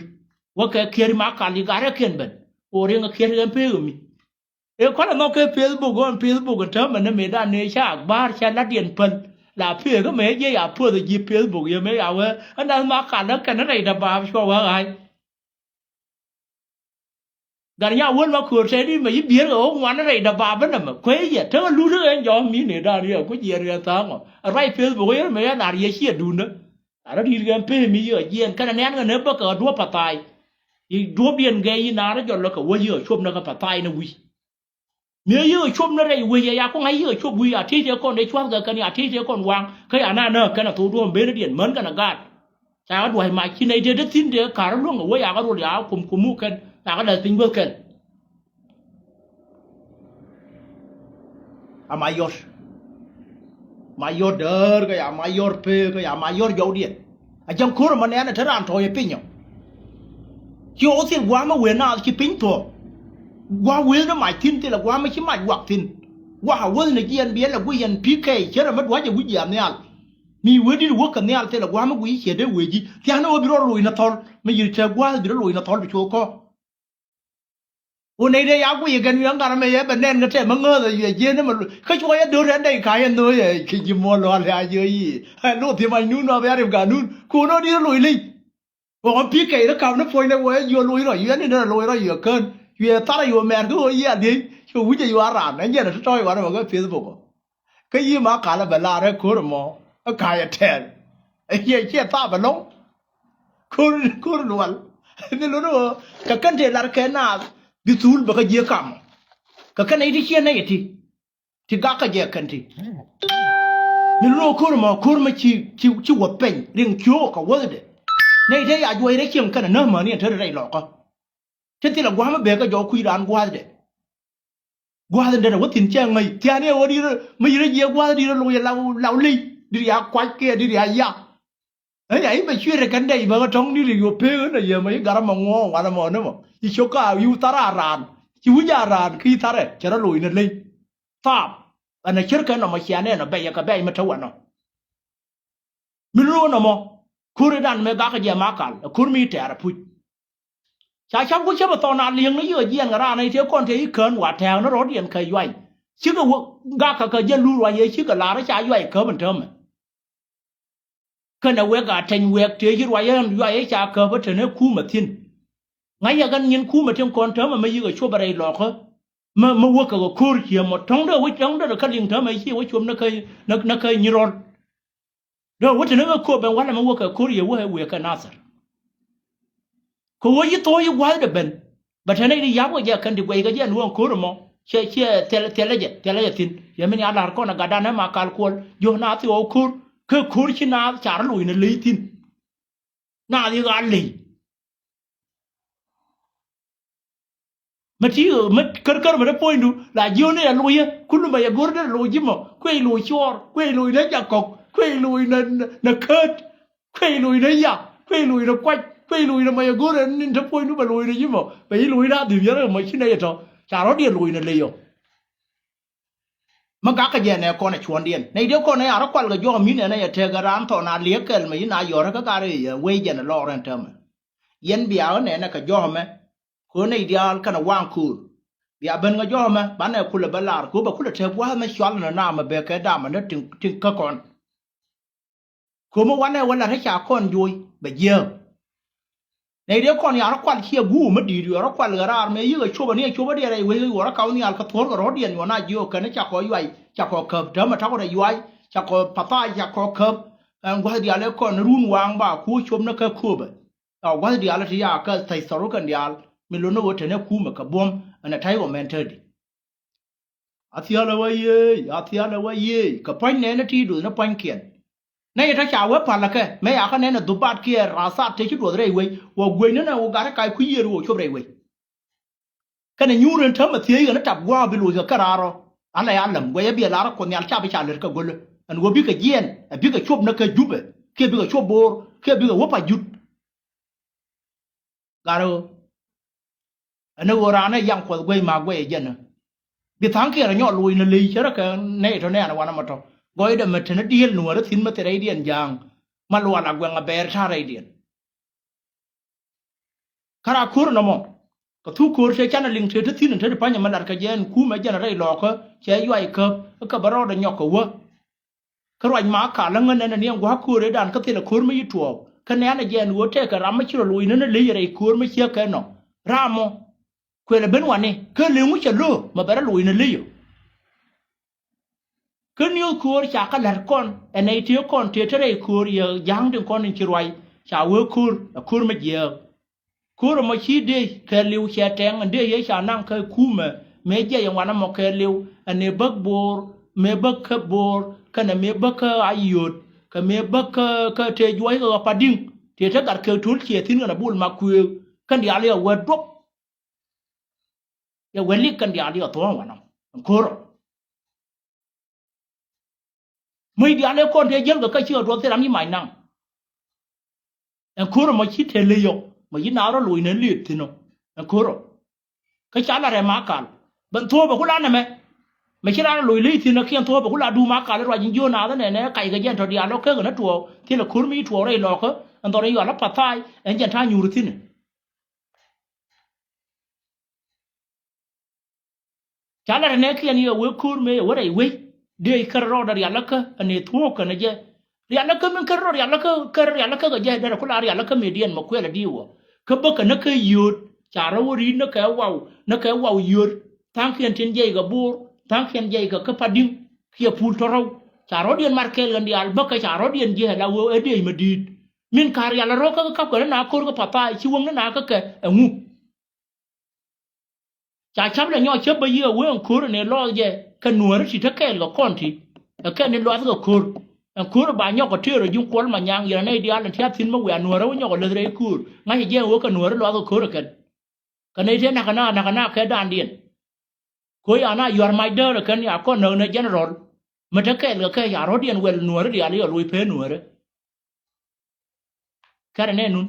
Wä kɛ kiɛt ma kal i̱ garɛ kiɛn ben. Ɣöö riŋ ɛ kiɛt ɣän pek ɛ mi. Ëë kɔn ɛ nhɔk kɛ Facebook ɣän Facebook ɛ täämɛ ni mëëdan ni ca akbar ca la̱tdiɛn päl. La pek kä mëë jiɛ ya puɔth ɛ ji̱ Facebook yɛ mëë ya wee ɛ nath ma kal ɛ kɛn rɛy däbaap cuɔ wee ɣa̱c. Gat nya wäl ma köör tɛni mɛ yi bier kɛ ɣöö ŋuan rɛy däbaap ɛn ɛmɛ kuey yɛ tekɛ lut ɛ ɣän jɔ̱ɔ̱k mi nëëdan yɛ ku jiɛn yɛ tha̱a̱ŋ ɔ ɛ ruac Facebook yɛn mɛ yɛ lar yɛ ciɛ duundä. Arä di̱i̱t ɣän pek mi yɛ jiɛn kɛnɛ nɛn ɣän ɛ bäkɛ ɣä duɔ̱p pa̱tha̱a̱c. I̱ duɔ̱pdiɛn gɛɛc yi naar jɔl lɔ kɛ wä yikɛ cop ni kä pa̱tha̱a̱c ni wi̱c. Mi yikɛ cop ni rɛy wec ɛ ya ku ŋa̱c yikɛ cop wi̱i̱ a ti̱i̱c tëë kɔn dee cua̱th kɛ kɛn ya ti̱i̱c tëë kɔn waŋ kä ya na nääk kɛn a thok duɔ̱ɔ̱m ben ni diɛn män kɛn a gaat. Ca ɣä dua̱c mac ci nɛy tëë te thi̱n tëë ka̱r luäŋ ɛ wec a ɣä rol ya ɣä kum kumu kɛn ya ɣä lɛth piny guäth kɛn. A ma yɔt. Ma yɔt däär kä ya ma yɔt pek kä ya ma yɔt jɔwdiɛn. A cäŋ ko̱r ɛmɔ nɛɛnɛ te raan tɔ̱ yɛ piny ɔ. Ci ɣɔw thil gua̱a̱mä wëë naath ci piny thuɔ̱ɔ̱k. Gua̱a̱ wëëthni mac thi̱n thilɛ gua̱a̱mä ci mac wak thi̱n. Gua̱a̱ a wäthni jiɛn biɛl ɛ guic ɛn pi̱i̱ kɛɛc cärɛ mi dua̱cɛ wi̱c jiath nhial. Mi wee di̱t wäk kɛ nhial thilɛ gua̱a̱mä guic ciɛ dee wee ji̱ thia̱a̱n ɛ ɣöö bi rɔ loc ni thɔ̱l mi yi̱r cɛ gua̱a̱th bi rɔ loc ni thɔ̱l bi coth kɔ̱. Wun nɛy dee ya guic kɛn wi̱i̱ ɣän gat ɛmɛ yɛ bɛ nɛn kä tɛm ɛ ŋääth ɛ yuɛ jieen ɛmɛ kä cuɔ yɛ do̱r ɛn dɛy ka̱c ɛn nho̱o̱c ɛ kɛ ji̱ muɔ̱ɔ̱l lual ya jiö yi̱. Ɛ lo̱k thi̱em anun nɔ bia rip ganun ko̱n ɔ di̱t ɛ loc ley. Wä ɣän pi̱i̱ kɛy rɔ ka̱m ni puɔ̱nydɛ wä ɛ jiö loc rɔ yuɛ ni nɛn ɛ loc rɔ yuɛ kään yuɛ thar ɛ yuɛ mɛɛr kä ɣöö yiëë a liey cuɛ wi̱c ɛ yuɛ a raan ɛn jɛn ɛ tɔ̱tɔ̱ ɛ ɣän ɛmɛ kä Facebook ɔ. Kä yi̱ ma kal ɛ bɛ lar ɛ ko̱r ɛmɔ ɛ ka̱c ɛ tɛɛl. Ɛ ciɛ ciɛ thap ɛlɔ̱ŋ. Ko̱r ko̱r lual. Ni lun ɣöö kɛ kɛn tëë lar kɛ naath bi thul bɛ kä jiɛ kam. Kɛ kɛn ɛ ti ciɛ nɛy ɛ ti ti gak kä jɛ kɛn ti. Ni lun ɣöö ko̱r ɛmɔ ko̱r ɛmɔ ci ci ci wä peny riŋ ciöök kɛ wäthdɛ. Nɛy te ya juɔc rɛy cieŋ kɛn ɛ näk mäni ɛn te rɛy lɔkä. Te thilɛ gua̱a̱mä bek kä jɔk kui̱ raan gua̱a̱thdɛ. Gua̱a̱th in derɛ wä thi̱n cɛ ŋäc thia̱a̱n i̱ ɣöö di̱t mi yi̱t rɔ jiɛ gua̱a̱th di̱t rɔ loc ɛ law law ley di̱t ya kuac kiɛ di̱t ya ya. Ɛ ya i̱ bɛ cui̱t rɛ kɛn dɛy bä kä tɔ̱ŋ di̱t rɔ yo̱o̱ pek ɣän ɛ yɛ mɛ i̱ gat ɛmɔ ŋuɔ̱ɔ̱ŋ wan ɛmɔ ni mɔ i̱ cok ka i̱ wä thar a raan ci wi̱c a raan kä i̱ tharɛ cɛ rɔ loc ni ley. Thaap ɛn ɛ cär kɛn nɔmɔ cianɛ ɛn ɔ bɛc ɛ kɛ bɛc mi te wɛn ɔ. Mi lo̱o̱n ɛmɔ ko̱r i̱dan mëë gakä jɛ ma kal ɛ ko̱r mi tɛɛr ɛ puc. Ca ca̱p ku cäp ɛ thɔn a li̱eŋ ni yio̱ jiɛɛn kɛ raan ɛ tëë kɔn tëë i̱ kään wa tɛɛk ni rɔ̱diɛn kɛ yuay. Cikɛ wä gakä kɛ jɛ lur ruac yɛ cikɛ lar ca yuay käp in täämɛ. Kɛnɛ wek a teny wek tëë ci ruac yɛ yuay yɛ ca käp ɛ tɛn ɛ kumɛ thi̱n. Ŋa̱c yɛ kɛn nyin kumɛ tin kɔn täämɛ mi yikɛ cop ɛ rɛy lɔkä. Mi, mi wäkɛ kɛ ko̱r ciɛ mɔ tɔ̱ŋdɛ wec tɔ̱ŋdɛ kä liŋ täämɛ ci wä cop ni kä, ni, ni kä nyi rɔl. Dee wä te ni ɣä kööp ben walɛ mi wä kɛ ko̱r yɛ wä ɛ wëë kɛ Nathir. Kɛ ɣöö yi thok yi gua̱a̱thdɛ ben bɛ te nɛy di ya̱p kɛ jɛ kɛn di guɛy kɛ jɛ ɛn ɣöö ɛn ko̱r ɛmɔ ciɛ, ciɛ thil, thilɛ jɛ, thilɛ jɛ thi̱n. Yɛ min ya la̱r kɔn ɛ gatdan ɛ ma kal kuɔl jiök naath thil ɣɔw ko̱r. Kä ko̱r ci naath ca rɔ loc ni ley thi̱n. Naath yi ɣaal ley. Mä ti, mä kär kär mä dee puɔ̱nydu la jiöni a loc yä kulu ma yɛ go̱r dee loc ji̱ mɔ kuec loc cuɔɔr kuec loc nä jakɔk kuec loc nä, nä, nä käät kuec loc nä ya kuec loc nä kuac kuec loc nä ma yɛ go̱r ɛn ni te puɔ̱nydu bɛ loc nä ji̱ mɔ bɛ yi loc nä a dhim yärä mɔ ci nɛ yɛ tɔ ca rɔ̱diɛn loc nä ley yɔ. Mä gakä jɛ nɛ kɔn ɛ cuɔ̱ndiɛn nɛy diɛ kɔn ɛ a rɔ kual kɛ jɔɔk mi nɛn ɛ yɛ tɛk ɛ raan thɔn a liek kɛl mɛ yi na yɔrɛ kä gar ɛ yɛ wec jɛn ɛ lɔɔr ɛn täämɛ. Yɛn bia ɣä nɛn ɛ kɛ jɔɔk mɛ. Kɛ ɣöö nɛy diaal kɛnɛ waŋ köör bia ben kɛ jɔɔk mɛ banɛ kulɛ bä lar kɛ ɣöö bɛ kulɛ tɛk gua̱a̱th mɛ cual ɛn ɛ naam ɛ bɛ kɛ dam ɛn ɛ tin, tin kä kɔn. Kömi wanɛ wä lat ɛ ca kɔn joc bɛ jiääk. Nɛy dee kɔn ya rɔ kual ciɛ guuk mi di̱i̱t yuɔ rɔ kual ɣä raar mëë yikɛ copä ni ɛ copä diɛ rɛy wec ɣä yuɔ rɔ kaw nhial kä thuɔ̱ɔ̱r kɛ rɔ̱diɛn yuɔ na jiök kɛn ca kɔ yuay ca kɔ käp täämɛ ta̱kɔ rɛy yuay ca kɔ pathaac ca kɔ käp. Ɛn gua̱th diaal ɛ kɔn run waaŋ ba ku cop ni kä köpä. Ɛ gua̱th diaal ɛ ti ya kä thɛy thɔru kɛn diaal mi lo̱n ni ɣöö te ni kumɛ kɛ buɔ̱m ɛn ɛ ta̱y ɣɔmɛn te di. A thialɛ wä yeec, a thialɛ wä yeec. Kɛ pua̱ny nɛɛni ti duɔth ni pua̱nykiɛn. Nɛy tɔ ca wee palä kɛ mëë yakä nɛɛni dhubat kiɛ rathat tëë ci duɔth rɛy wec wä guecni nɛ wä gat kä kac kui̱ yiëër wä cop rɛy wec. Kɛnɛ nyuur in täämɛ thiec ɣän tap gua̱a̱ bi loc kɛ kɛ raar rɔ. Alɛ ya läm guɛc a biɛ lar ɛ kuoth nhial ca bi ca lät kɛ go̱lä ɛn wä bikɛ jiɛɛn ɛ bikɛ cop ni kɛ jupɛ kiɛ bikɛ cop bo̱o̱r kiɛ bikɛ wä pa jut. Gat ɣöö ɛn ɣöö raan ɛ yaŋ kuɔth guey ma guey ɛ jɛn ɛ. Bi tha̱a̱ŋkiɛn rɔ nyɔk luɔc ni ley cärä kɛ nɛy tɔ nɛɛn ɛ wanɛ mɔ tɔ gɔɔydɛ mɛ te ni dieel nuäärä thi̱n mɛ thil rɛydiɛn ja̱a̱ŋ. Ma lual a guɛŋ a bɛɛr ta̱a̱ rɛydiɛn. Kä raa ko̱r nɔmɔ kɛ thuk ko̱r te canɛ liŋ te te thi̱n te ti pa̱nyɛ mɛ lat kɛ jɛ ɛn kumɛ jɛn rɛy lɔɔkä cɛ yuay käp kä bɛ rɔɔdɛ nyɔk kɛ wä. Kä ruac ma kal ɣän ɛn ɛ ni ɛn gua̱a̱k ko̱r ëëdan kä thilɛ ko̱r mi ci tuɔɔk kä nɛ̈nɛ jɛ ɛn ɣöö tɛkɛ ram mi ci rɔ loc nän ɛ ley rɛy ko̱r mi ciek kɛ nɔ. Ram mɔ kuël ɛ ben wani kä leŋ ŋu cɛ lo̱o̱ mɛ bɛ rɔ loc nä ley ɔ. Kä niöth ko̱o̱r ca kä la̱t kɔn ɛ nɛy tëë kɔn tëë te rɛy ko̱o̱r yɛ ja̱a̱ŋ tin kɔn in ci ruac ca wee ko̱o̱r ɛ ko̱o̱r mi jiääk. Ko̱r ɛmɔ ci dëëc kɛɛliw cɛ tɛŋ ɛn dëëc yee ca naŋ kä kumɛ mëë jiɛc ɛn wanɛ mɔ kɛɛliw ɛn ëë bäk bo̱o̱r mëë bäk kä bo̱o̱r kɛnɛ mëë bäk kä a yio̱o̱t kɛ mëë bäk kä kä tëë juɔ̱c kɛ ɣä padi̱ŋ. Tëë te gat kɛ to̱l ciɛ thi̱n kɛnɛ bul mak kuëëk kɛn diaal yɛ wee duɔ̱p. Yɛ wee lik kɛn diaal yɛ thuɔ̱ɔ̱ŋ wanɔ ɛn ko̱rɔ. Muc diaal ëë kɔn tëë jiäl kɛ kä cikɛ duɔth thil ram ci mac naŋ. Ɛn ko̱r ɛmɔ ci te ley yɔk mɛ ci naath rɔ loc nɛ liet thi̱n ɔ. Ɛn ko̱r ɔ kä ca la rɛm a kal ben thuɔ̱ɔ̱p ɛ ku la nɛmɛ. Mɛ ci raan rɔ loc ley thi̱n ɛ kiɛn thuɔ̱ɔ̱p ɛ ku la duum a kal i̱ ruac in jiöön naath ɛnɛ nɛ kac kɛ jɛn tɔ diaal ɔ kek ɛn ɛ tuɔɔk thilɛ ko̱r mi ci tuɔɔk rɛy lɔɔkä ɛn dhɔr in yɔal ɛ pa̱tha̱a̱c ɛn jɛn ta̱a̱ nyuur thi̱n ɛ. Ca lat ɛ nɛɛkiɛn yɛ wee ko̱r mëë yɛ wä rɛy wec dëë kärɛ rɔɔdɛ rialikä ɛn ëë thuɔ̱ɔ̱k kɛnɛ jɛ. Rialikä min kärɛ rɔ rialikä kärɛ rialikä kɛ jɛ derɛ ku la rialikä mëëdiɛn mɛ kuɛlɛ di̱i̱ wä. Kä bäkɛ näk kɛ yio̱o̱t ca rɔ wä ri̱i̱t näk kɛ waw näk kɛ waw yio̱o̱t. Tha̱a̱ŋkiɛn tin jiɛc kɛ bo̱o̱r tha̱a̱ŋkiɛn jiɛc kɛ kä padi̱ŋ kiɛ pul tɔ̱rɔw. Ca rɔ̱diɛn mar kɛɛl ɣän diaal bäkɛ ca rɔ̱diɛn jiɛc la wee ɛ dëëc mɛ di̱i̱t. Min ka rial rɔ kä käp kɛ ni na ko̱r kä pa̱tha̱a̱c ci wäŋ ni na kä kɛ ɛ ŋu. Ca ca̱p lɛ nyɔk cäp bä yiëë wee ɛn ko̱r ɛn ëë lɔɔth jɛ kɛ nuääri ti te kɛɛl kɛ kɔn ti. Ɛ kɛn ni luath kɛ ko̱r ɛn ko̱r ɛ ba nyɔk kɛ tëër ɛ ji̱ kuɔl ma nyaŋ yɛn ɛ nɛy diaal ɛn tiath thi̱n mä wiaa nuäärä wä nyɔk kɛ läth rɛy ko̱r. Ŋa̱c ɛ jɛ ɛn ɣöö kɛ nuääri luath kɛ ko̱r ɛ kɛn. Kɛ nɛy tëë nakä na nakä na kɛ daandiɛn. Ko̱ ya na yuar mac däär ɛ kɛn ya kɔn näk nɛ jɛn rɔl. Mi te kɛɛl kɛ kɛ ca rɔ̱diɛn wɛl nuääri diaal yɛ loc pee nuäärä. Kɛrɛ nɛ nun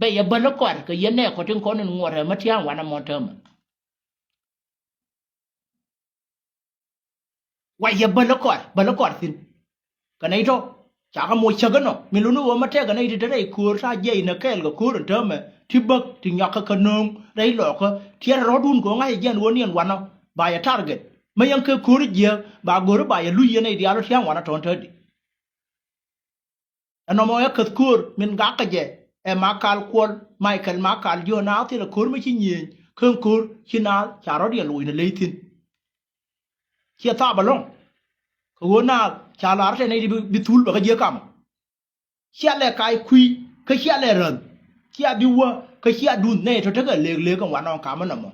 bɛ yɛ bäl ɛ kɔar kɛ yɛn nɛ kɔ tin kɔn in ŋuɔt ɛ mä tia̱a̱ŋ wanɛ mɔn täämɛ. Wa yɛ bäl ɛ kɔar bäl ɛ kɔar thi̱n. Kɛ nɛy tɔ ca kɛ moc cäk inɔ min luni ɣöö mä tɛk kɛ nɛy ti te rɛy köör ta̱a̱ jiɛc inɛ kɛɛl kɛ köör in täämɛ ti bäk ti nyɔakä kɛ nööŋ rɛy lɔɔkä. Tiɛɛr rɔ̱dun kɛ ɣöö ŋa̱c ɛ jɛn ɣöö niɛn wanɔ ba yɛ target. Mä yɛn kɛ ko̱r jiääk ba go̱r ba yɛ luc yɛn nɛy diaal ɔ tia̱a̱ŋ wanɛ tɔ̱ɔ̱n tätdi. Ɛnɔmɔ ɛ käth ko̱r min gakä jɛ ɛ Makal Kuɔl, Michael Makal Jiɔn, naath thilɛ ko̱r mi ci nyieny kä ko̱r ci naath ca rɔ̱diɛn loc ni ley thi̱n. Ciɛ thaap ɛlɔ̱ŋ kɛ ɣöö naath ca la̱r tɛ nɛy ti bi, bi thul bɛ kä jiäk kamɔ. Cia lɛ kac kui̱ kä cia lɛ ränh. Cia bi wä kä cia duth nɛy tɔ̱ tekɛ lëëk lëëk kɛ wanɔ kamä nɔmɔ.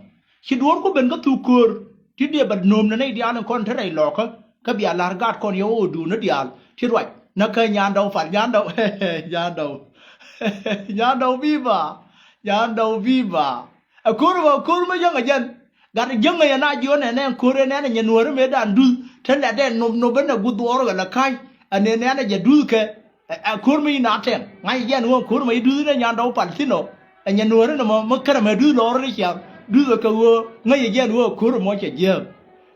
Ci duɔ̱ɔ̱rku ben kä thuk köör ti dee bɛ nööm ni nɛy diaal in kɔn te rɛy lɔɔkä. Kä bia la̱r gaat kɔn yɛ ɣöö duundä diaal ti ruac näk kä Nyandɔw Pal, Nyandɔw, Nyandɔw, Nyandɔw biba, Nyandɔw biba. Ɛ ko̱r bä ko̱r mä jäŋ ɛ jɛn. Gat jäŋ ɛ yɛn a jiɔn ɛ nɛn ko̱r ɛ nɛn ɛ nyɛ nuääri mëëdan duth te lɛt ɛ nop nop ɛn ɛ guth dhuɔɔr ɣɛ lɛ ka̱c. Ɛ nɛn nɛn ɛ jɛ duth kɛ ɛ, ɛ ko̱r mä yi na tɛŋ ŋa̱c ɛ jɛn ɣöö ko̱r mä yi duth ni Nyandɔw Pal thi̱n ɔ. Ɛ nyɛ nuääri ni mɔ mä kärɛ mä duth lɔɔr ni ciaŋ duth ɛ kɛ ɣöö ŋäc ɛ jɛn ɣöö ko̱r mɔ cɛ jiääk.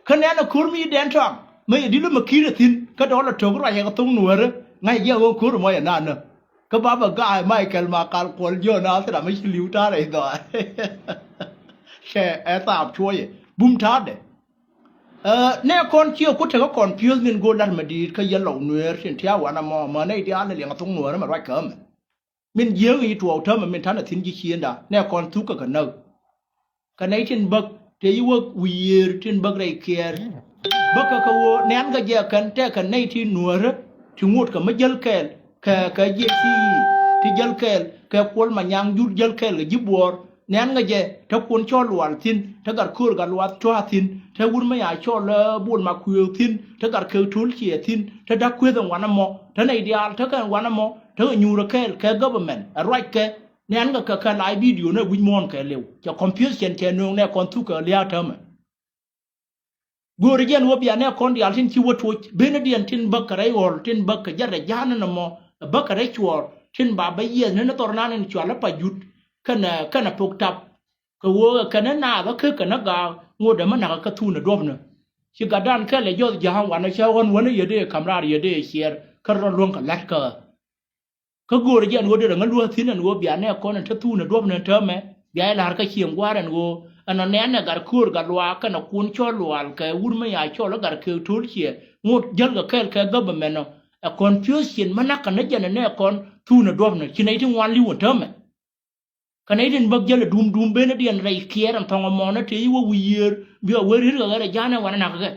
Kä nɛn ɛ ko̱r mä yi dɛn tɔaŋ mä yɛ di̱t lä mä ki̱i̱t ɛ thi̱n kä dɔɔl ɛ to̱k ruac ɛ kɛ thoŋ nuääri ŋa̱c ɛ jɛn ɣöö ko̱r mɔ yɛ na nä. Kä bapɛ ga̱a̱c Michael Makal Kuɔl Jiɔn, naath thil ram mi ci li̱w ta̱a̱ rɛy dhɔaar. Cɛ ɛ thaap cuɔyɛ bum ta̱a̱dɛ. Ɛ, nɛ kɔn ciɛ ku tekä confuse min go̱o̱r la̱t mi di̱i̱t kä yɛn lɔw nueer tin tia̱a̱ wanɛ mɔ, mɔ nɛy diaal ni liɛŋ a thok nueer mɛ ruac kä mɛ. Min jiääk i̱ tuɔɔk täämɛ min ta̱nɛ thi̱n ji̱ ciëënda nɛ kɔn thuk kɛ kɛ näk. Kɛ nɛy tin bäk tëë yi wä wi̱i̱ yiëër tin bäk rɛy kiɛɛr. Bäkɛ kɛ ɣöö nɛ̈nkɛ jɛ kɛn tɛkɛ nɛy ti nuäärä ti ŋot kɛ mi jäl kɛɛl kɛ, kɛ jiɛc ti, ti jäl kɛɛl kɛ Kuɔl Manyaŋ jur jäl kɛɛl kɛ ji̱ Buɔɔr. Nɛ̈nkɛ jɛ te Kuɔn Cɔl Lual thi̱n, te Gat Köör Gat Luath Cɔaa thi̱n, te wur mi ya cɔl, ɛ, Bol Makuëëk thi̱n, te Gat Kek To̱l Ciɛ thi̱n, te Da̱k Kueth ɛn wanɛ mɔ, te nɛy diaal tekɛ ɛn wanɛ mɔ, tekɛ nyuurä kɛɛl kɛ government ɛ ruackɛ. Nɛn kɛ kɛ kɛ live video nɛ wi̱c muɔ̱ɔ̱n kɛ liw. Cɛ confusion cɛ nööŋ nɛ kɔn thuk kɛ lia̱a̱ täämɛ. Göörä jɛn wä bia nɛ kɔn diaal tin ci wä tuɔc. Benädiɛn tin bäk kɛ rɛy ɣɔl, tin bäk kɛ jɛn rɛy ja̱a̱n ni nɔmɔ, bäk kɛ rɛy cuɔɔr, tin ba bä yiɛth ni ni thɔr nan in cua lä pa jut. Kɛnɛ, kɛnɛ pok tap. Kɛ ɣöö kɛnɛ naath kä kɛnɛ gaak ŋot dämä nakä kä thunɛ duɔ̱pnä. Ci gatdan kɛl ɛ jɔth ja̱a̱ŋ wanɔ cä ɣɔ̱n wänä yɛ dee ka̱m raar yɛ dee ciɛɛr kä rɔ luäŋ kɛ la̱t kä. Kä göörä jɛ ɛn ɣöö derɛ ŋä luäk thi̱n ɛn ɣöö bia nɛ kɔn ɛn te thuun ɛ duɔ̱p ni täämɛ bia jɛ la̱r kä cieŋ gua̱a̱r ɛn ɣöö ɛn ɔ nɛn ɛ Gat Köör Gat Luaak kɛnɛ Kuɔn Cɔl Lual kɛ wur mi ya cɔl ɛ Gat Kek To̱l Ciɛ ŋot jäl kɛ kɛɛl kɛ government ɔ. Ɛ confusion mi na̱k kɛ ni jɛn ɛ nɛ kɔn thuun ɛ duɔ̱p ni ci nɛy ti ŋuan li̱w ɛn täämɛ. Kɛ nɛy tin bäk jäl ɛ duum duum benädiɛn rɛy kiɛɛr ɛn thɔŋ ɛmɔnä tëë ci wä wi̱i̱ yiëër bia wee ri̱t kɛ ɣɛr ɛ ja̱a̱n ɛ wanɛ nakä kɛ.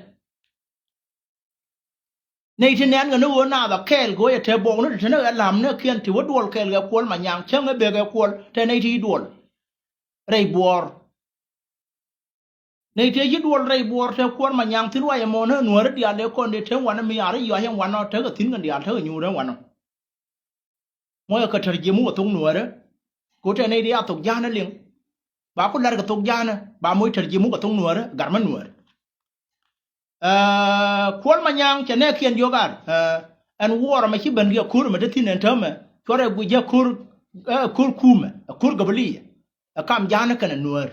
Nɛy ti nɛn kɛ ni ɣöö naath a kɛɛl kɛ ɣöö yɛ te buɔkni ti te ni ɣɛ la̱mnikiɛn ti wä duɔl kɛɛl kɛ Kuɔl Manyaŋ cäŋ ɛ bek ɛ Kuɔl te nɛy ti ci duɔl rɛy Buɔɔr. Nɛy ti ci duɔl rɛy Buɔɔr te Kuɔl Manyaŋ thi̱n ruac ɛmɔ ni nuääri diaal dee kɔn dee te wanɛ mi ya̱r i̱ yɔac ɛn wanɔ tekɛ thi̱n kɛn diaal tekɛ nyuur ɛn wanɔ. Mɔcɛ kɛ tɛr ji̱ muk ɛ thok nuäärä. Kɛ ɣöö tɛn nɛy ti a thok ja̱a̱nä liŋ. Ba ku la̱r kɛ thok ja̱a̱nä ba moc tɛr ji̱ muk ɛ thok nuäärä gat mä nuäär. Ɛ, Kuɔl Manyaŋ cɛ nɛɛkiɛn diɔ̱k ar, ɛ, ɛn wuɔɔr ɛmɛ ci ben kɛ ko̱r ɛmɛ te thi̱n ɛn täämɛ cuɔrɛ guic jɛ ko̱r, ɛ, ko̱r kumɛ, ɛ, ko̱r gabaliya. Ɛ kam ja̱a̱nä kɛnɛ nuäär.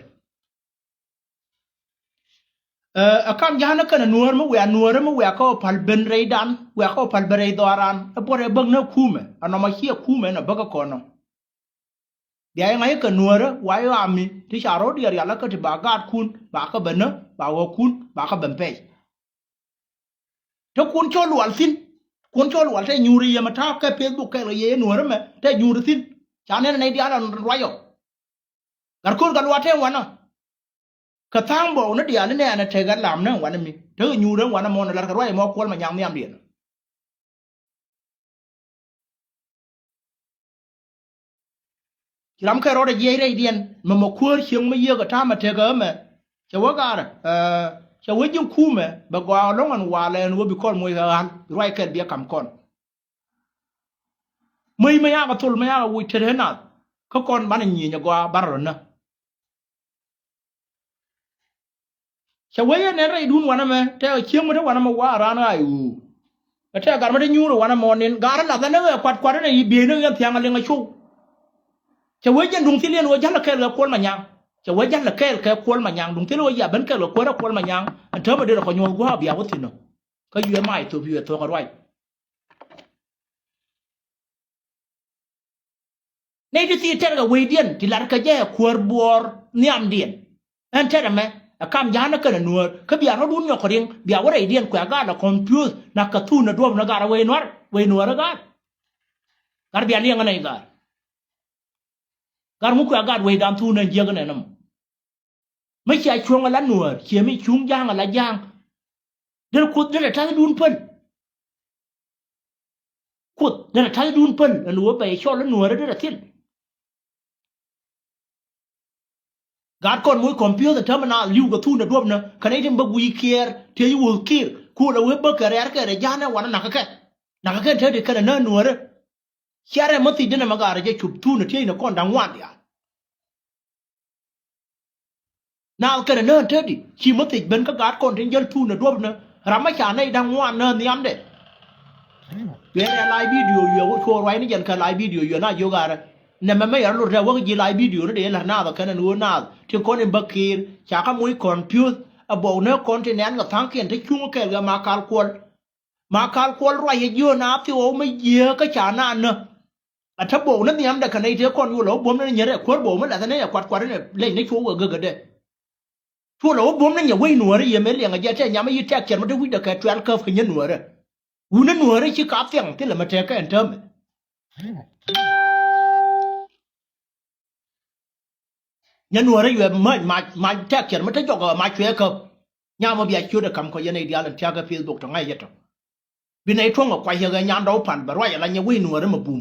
Ɛ, ɛ kam ja̱a̱nä kɛnɛ nuäär mi wiaa nuäärä mi wiaa kä ɔ pal ben rɛydan, wiaa kä ɔ pal ben rɛy dhɔaaran. Ɛ buɔt ɛ bäk ni kumɛ, ɛ nɔmɔ ciɛ kumɛ ɛn ɔ bäk ɛ kɔn ɔ. Bia yɛ ŋa̱c kɛ nuäärä wa yɛ ɣaami ti ca ro̱diɛn rial kä ti ba gaatkun ba kä ben nä ba ɣɔ̱kun ba kä ben pɛc. Te Kuɔn Cɔl Lual thi̱n, Kuɔn Cɔl Lual te nyuuri yɛmɛ ta̱a̱ kɛ Facebook kɛɛl kɛ yɛ yɛ nuäärä mɛ te nyuuri thi̱n. Ca nɛn nɛy diaal ɛn ruac ɔ. Gat Köör Gat Luaak te wanɔ. Kɛ tha̱a̱ŋ bɔw ni diaal inɛ ɛn ɛ tekɛ lam ni wanɛ mi tekɛ nyuur ɛn wanɛ mɔ ni lar kɛ ruac ɛmɔ Kuɔl Manyaŋ nhiamdiɛn. Ci ram kɛ rɔɔdɛ jiɛc rɛydiɛn mɛ mɛ kuäär cieŋ mi yiëëk ɛ ta̱a̱mɛ tekɛ ɛmɛ. Cɛ wä gaarä, ɛ, cɛ wä ji̱ kumɛ bɛ gɔaa ɛlɔ̱ŋ ɛn walɛ ɛn wä bi kɔn moc kɛ ɣa̱l bi ruac kɛl biɛ ka̱m kɔn. Mäc mi yakɛ thol mi yakɛ woc tet ɣän nath kä kɔn banɛ nyieny ɛ gɔaa banɛ rɔ nä. Cɛ wec yɛn nɛn rɛydun wanɛ mɛ tɛ cieŋ mi te wanɛ mɛ wa raan ɣaac ɣöö. Ɛ tɛ gat mi te nyuur wanɛ mɔ nin gaarä lath ɛn ɛ ɣɛ kuat kuat ɛn ɛ yi bieyni ɣɛn thiaŋ ɛ liŋ ɛ cok. Cɛ wec yɛn duŋ thil yɛn ɣöö ja̱l ɛ kɛɛl kɛ Kuɔl Manyaŋ. Cɛ wec ja̱l ɛ kɛɛl kɛ Kuɔl Manyaŋ duŋ thil ɣöö ya ben kɛɛl kɛ kuäärä Kuɔl Manyaŋ. Ɛn täämɛ derɛ kɔ nyuɔ̱th gua̱a̱k bia wä thi̱n ɔ. Kä yuɛ mac thop yuɛ thok ɛ ruac. Nɛy ti thii tɛr kɛ wecdiɛn ti lat kɛ jɛ kuäär buɔɔr nhiamdiɛn. Ɛn tɛr ɛmɛ Ɛ kam ja̱a̱n ɛ kɛn ɛ nuäär kä bia rɔ̱dun nyɔk kɛ riŋ bia wä rɛydiɛn kuɛ gaat la confuse na kɛ thun ɛ duɔ̱p ni gaat ɛ wec nuäär wec nuäär ɛ gaat. Gat bia liɛŋ ɛ nɛy gaat. Gat ŋu kuɛ gaat wecdan thun ɛ jiäk ɛ nɛn ɛmɔ. Mi cia cuɔ̱ŋ ala nuäär ciɛ mi cuŋ ja̱a̱ŋ ala ja̱a̱ŋ. Derɛ kuoth derɛ ta̱thdun päl. Kuoth derɛ ta̱thdun päl ɛn ɣöö bɛ cɔl ala nuäärä derɛ thil. Gaat kɔn moc kɔmpiöth ɛn täämɛ naath li̱w kɛ thun ɛ duɔ̱pnä kɛn i̱ tin bä gui̱i̱ kiɛɛr tiec i̱ wuth kiir kuɔl ɛ wee bäkɛ rɛ̈ɛ̈r kɛ rɛ ja̱a̱n ɛ wanɛ nakä kɛ. Nakä kɛn te ti kɛn ɛ nä nuäärä. Ciarɛ mä thiec denɛ ma gaarä jɛ cup thun ɛ tiecnɛ kɔn da̱ŋ wan diaal. Naath kɛnɛ nään tetdi ci mä thiec ben kä gaat kɔn tin jäl thun ɛ duɔ̱pnä. Ram mä ca nɛy da̱ŋ wan nään nhiamdɛ. Cuɛ rɛ live video yuɛ wä cuɔ ruacni jɛn kɛ live video yuɛ na jiök arɛ. Nɛmɛ mä yɛr lot rɛ wäk ji̱ live video ni dee la̱r naath ɛ kɛn ɛn ɣöö naath tin kɔn in bä kiir ca kä moc kɔn piöth. Ɛ buɔk nä kɔn tin nɛn kɛ tha̱a̱ŋkiɛn te cuŋ kɛɛl kɛ ma kal kuɔl. Ma kal kuɔl ruac ɛ jiöön a thiɔɔk mi jiääk kä ca naan nä. A te buɔk ni nhiamdɛ kɛ nɛy tëë kɔn cu lɛ wä buɔ̱m ni nyɛ rɛ kuäär buɔk mi lathɛ ni ɛ kuat kuat ni lɛc ni cuɔk ɛ gäkädɛ. Cu lɛ wä buɔ̱m ni nyɛ wec nuäärä yɛ mëë liɛŋɛ jɛ tɛ nyam i̱ yi tɛk cɛr mi te wi̱cdɛ kɛ twelve cup kɛ nyɛ nuäärä. Wuni nuäärä ci ka thiaŋ thilɛ mi tɛk kɛ ɛn täämɛ. Nyɛ nuäärä yuɛ mac mac mac tɛk cɛr mi te jɔk ɛ mac cuɛ käp. Nyam ɔ bia ciötdɛ ka̱m kɔ yɛn nɛy diaal ɛn tia̱k ɛ Facebook tɔ ŋa̱c yɛ tɔ. Bi nɛy tuɔ̱ŋ ɛ kuac yɛ ɣɛ nyan dɔw pal bɛ ruac ala nyɛ wec nuäärä mɛ bum.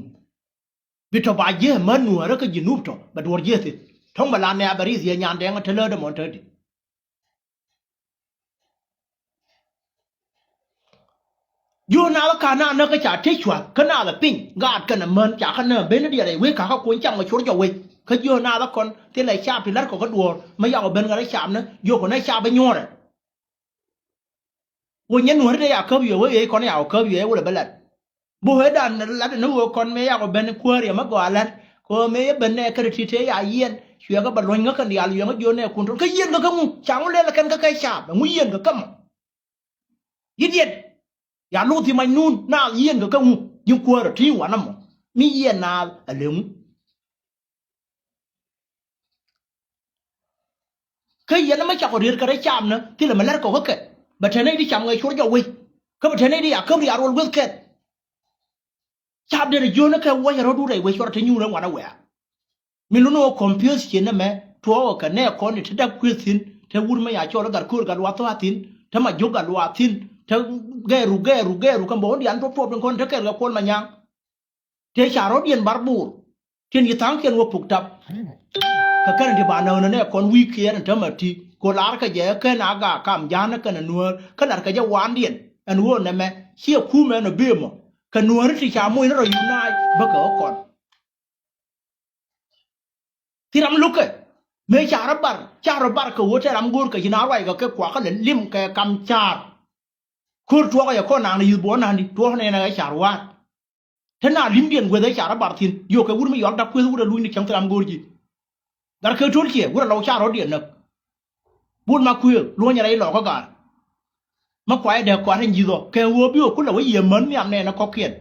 Bi tɔ ba jiɛ män nuäärä kä ji̱ nup tɔ bɛ duɔ̱ɔ̱r jiɛ thith. Tɔ̱ŋ bɛ la nɛ̈ɛ̈ bɛ ri̱th yɛ nyan dɛŋ ɛ te läätdɛ mɔn te di. Jiöök naath kä naath näk kä ca tëë cua̱th kä naath ɛ piny gaat kɛnɛ män ca kä nääm ben ni diɛɛr ɛ wec ka̱kä kuɔny cam kɛ cor jɔk wec. Kä jiöök naath ɛ kɔn thilɛ caap ti la̱t kɔ kä duɔ̱ɔ̱r mi yak ɔ ben ɣän ɛ caap ni jiöök kɔn ɛ caap ɛ nyuɔ̱ɔ̱rɛ. Wä nyɛ nuäri dee ya käp yɛ wä ëë kɔn ya wä käp yɛ wä lɛ bä lat. Bä ɣöö dan lat ni ɣöö kɔn mëë yak wä ben kuäär yɛ mä gɔaa lat. Kɛ ɣöö mëë yɛ ben nɛ kɛ ri ti tëë ya yiɛn cuɛ kɛ bɛ luɔ̱ny ŋä kɛn diaal yɛ ŋä jiöök nɛ kun tɔn kä yiɛn kɛ kä ŋu ca ŋu lɛl kɛn kä kɛ caap ɛ ŋu yiɛn kɛ kä mɔ. Yidiɛt ya luth i̱ mac nun naath yiɛn kɛ kä ŋu ji̱n kuäär ɛ ti̱i̱ wanɛ mɔ mi yiɛn naath ɛ leŋu. Kä yɛn ɛmɛ cakɔ riet kɛ rɛy camnä thilɛ mi lɛr kɔk kä kɛn bɛ te nɛy di cam ŋɛ cor jɔk wec. Kä bɛ te nɛy di ya käp riaar wal gueth kɛn. Cap derɛ jiön ɛ kɛ wuɔc ɛ rɔ̱du rɛy wec cuɔr te nyuur ɛ ŋuan ɛ wɛ̈ɛ̈. Mi lun ɛ wä kɔmpiöth ciën ɛmɛ tuɔɔkɛ kɛ nɛɛkɔn i̱ te dak kuëth thi̱n te wur mɛ ya cɔl ɛ gat köör gat luath thua̱a̱ thi̱n te ma jiök gat luath thi̱n te gɛɛru gɛɛru gɛɛru kɛ mbɔk wä diaal tuɔp tuɔp tin kɔn te kɛɛl kɛ kuɔl ma nyaŋ. Tëë ca rɔ̱diɛn bar bo̱o̱r tin ci tha̱a̱ŋkiɛn wä puk tap. Kɛ kɛn ti ba näk nɛ nɛ kɔn wi̱i̱ kiɛɛr in tämɛ ti ko lar kɛ jɛ kɛn a gaak kam ja̱a̱n kɛn a nuäär kä lar kɛ jɛ waandiɛn ɛn ɣöö nɛmɛ ciɛ kumɛ ɛn ɔ bee mɔ kɛ nuääri ti ca moc ni rɔ yun naac bäkɛ ɣä kɔn. Thi ram lukɛ mëë ca rɔ bar ca rɔ bar kɛ ɣöö tɛ ram go̱o̱r kɛ ci na ruac kɛ kɛ kuakä lɛ lim kɛ kam caar. Ko̱r tuɔɔkä yɛ kɔn naŋ ni yi̱th buɔ̱n na̱ŋ di tuɔɔk nɛn ɛ ɣä caar wa̱a̱t. Te na li̱mdiɛn gueth ɛ car ɛ bar thi̱n yio̱k kɛ wur mi yɔak dak kueth wur ɛ luny ni cäŋ thil ram go̱o̱r ji̱. Gat kɛ tuɔl ciɛ wur ɛ lɔw car rɔ̱diɛn näk. Bul ma kuëë luɔ̱ny rɛy lɔɔk kä gaar. Mä kuayɛ dee kɔat in ji̱th ɔ kɛ ɣöö bi ɣä kulɛ wä yiëë män nhiam nɛɛnɛ kɔ̱kiɛn.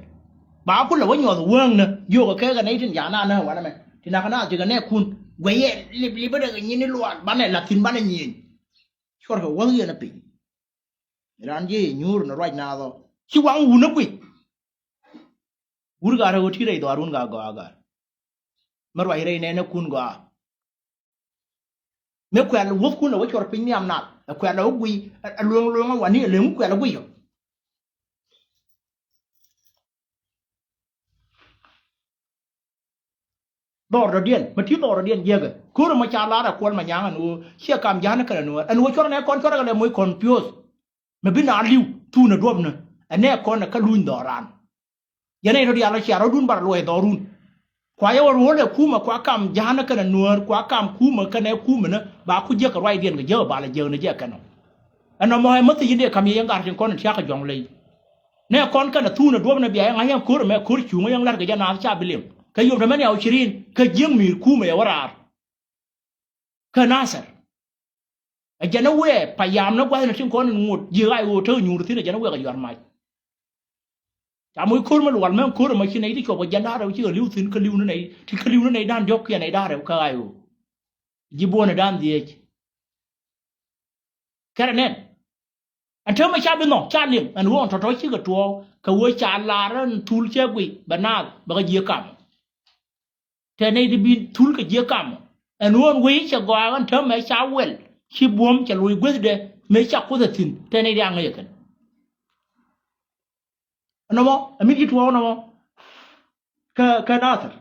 Ba kulɛ wä nyuɔth wäŋnä yio̱k kɛ kɛ nɛy tin ja̱a̱n anä wanɛ mɛ ti nakä naath ti kɛ nɛɛkun guɛyɛ lip lip bä dee kɛ nyin i̱ luaal banɛ la̱th thi̱n banɛ nyieny. Cuɔrkɛ wäth yɛn ɛ piny. Ran jiɛ yɛ nyuur ni ruac naath ɔ ci waŋ wun ɛ guic. Wur gat rɛw ti rɛy dhɔaarun gat gɔaa gat. Mi ruac rɛy nɛnɛ kun gɔaa. Mi kuɛl wuthkun lɛ wä cuɔr piny nhiam naath ɛ kuɛl lɛ wä guic. Ɛ lueŋ lueŋ ɛ wani ɛ leŋ kuɛl ɛ guic ɔ. Dhɔr dɔ̱diɛn mi ti dhɔr dɔ̱diɛn jiäkɛ ko̱r ɛmɔ ca lar ɛ kuɔl ma nyaŋ ɛn ɣöö ciɛ kam ja̱a̱n kɛn ɛn ɣöö ɛn ɣöö cuɔr ɛn ɛ kɔn cuɔr ɛ kɛ lɛ moc kɔn piöth. Mi bi na li̱w thun ɛ duɔ̱pnä ɛ nɛ kɔn ɛ kä luny dhɔran. Yɛn ɛ rɔ̱dial ɛ cia rɔ̱dun bar luɔc dhɔrun. Kua yɛ wä ruɔ̱l ɛ kumɛ kua kam ja̱a̱n kɛn ɛ nuäär kua kam kumɛ kɛn ɛ kumɛ nä ba ku jiäk kɛ ruacdiɛn kɛ jiäk ɛ bal ɛ jiäk ni jɛ kɛn ɔ. Ɛn ɔmɔ ɛ mäthi ji̱n dee kam yɛ yɛn gar tin kɔn in tia̱k kɛ jɔ̱ŋ ley. Nɛ kɔn kɛn a thuun a duɔ̱p ni bia yɛ ŋa̱c yɛn ko̱r ɛmɛ ko̱r cuŋä yɛn la̱t kɛ jɛ naath ca bi liŋ kɛ yom te mɛn yɛ ɔ cirin kɛ jiäk mi̱i̱r kuumɛ yɛ wä raar. Kä Nathɛr ɛ jɛn ɛ wɛɛ pa yam ni gua̱th ni tin kɔn in ŋot ji̱ ɣa̱c ɣöö te nyuur thi̱n ɛ jɛn ɛ wɛɛ kɛ yuar mac. Ca moc ko̱r mi lual mɛn ko̱r ɛmɛ ci nɛy ti cuɔp kɛ jɛn da̱rɛ wä ci kɛ li̱w thi̱n kä li̱w ni nɛy ti kä li̱w ni nɛy da̱n diɔ̱k kiɛ nɛy da̱rɛ wä kä ɣa̱c ɣöö ji̱ buɔ̱n ɛ da̱n dhiec. Kɛrɛ nɛn. Ɛn täämɛ ca bi nhɔk, ca liŋ, ɛn ɣöö ɛn tɔ̱tɔ̱ cikɛ tuɔɔk, kɛ ɣöö ca lar ɛn thul cɛ guiy, bɛ naath, bɛ kɛ jiɛ kam. Tɛ nɛy ti bi thul kɛ jiɛ kam. Ɛn ɣöö ɛn wec cɛ gɔaa ɛn täämɛ ca wɛl, ci buɔ̱m cɛ loc guethdɛ, mëë ca Kuoth ɛ thi̱n, tɛ nɛy ti aŋäc ɛ kɛn. Ɛnɔmɔ, ɛ min ci tuɔɔk ɛnɔmɔ. Kä, kä Nathir.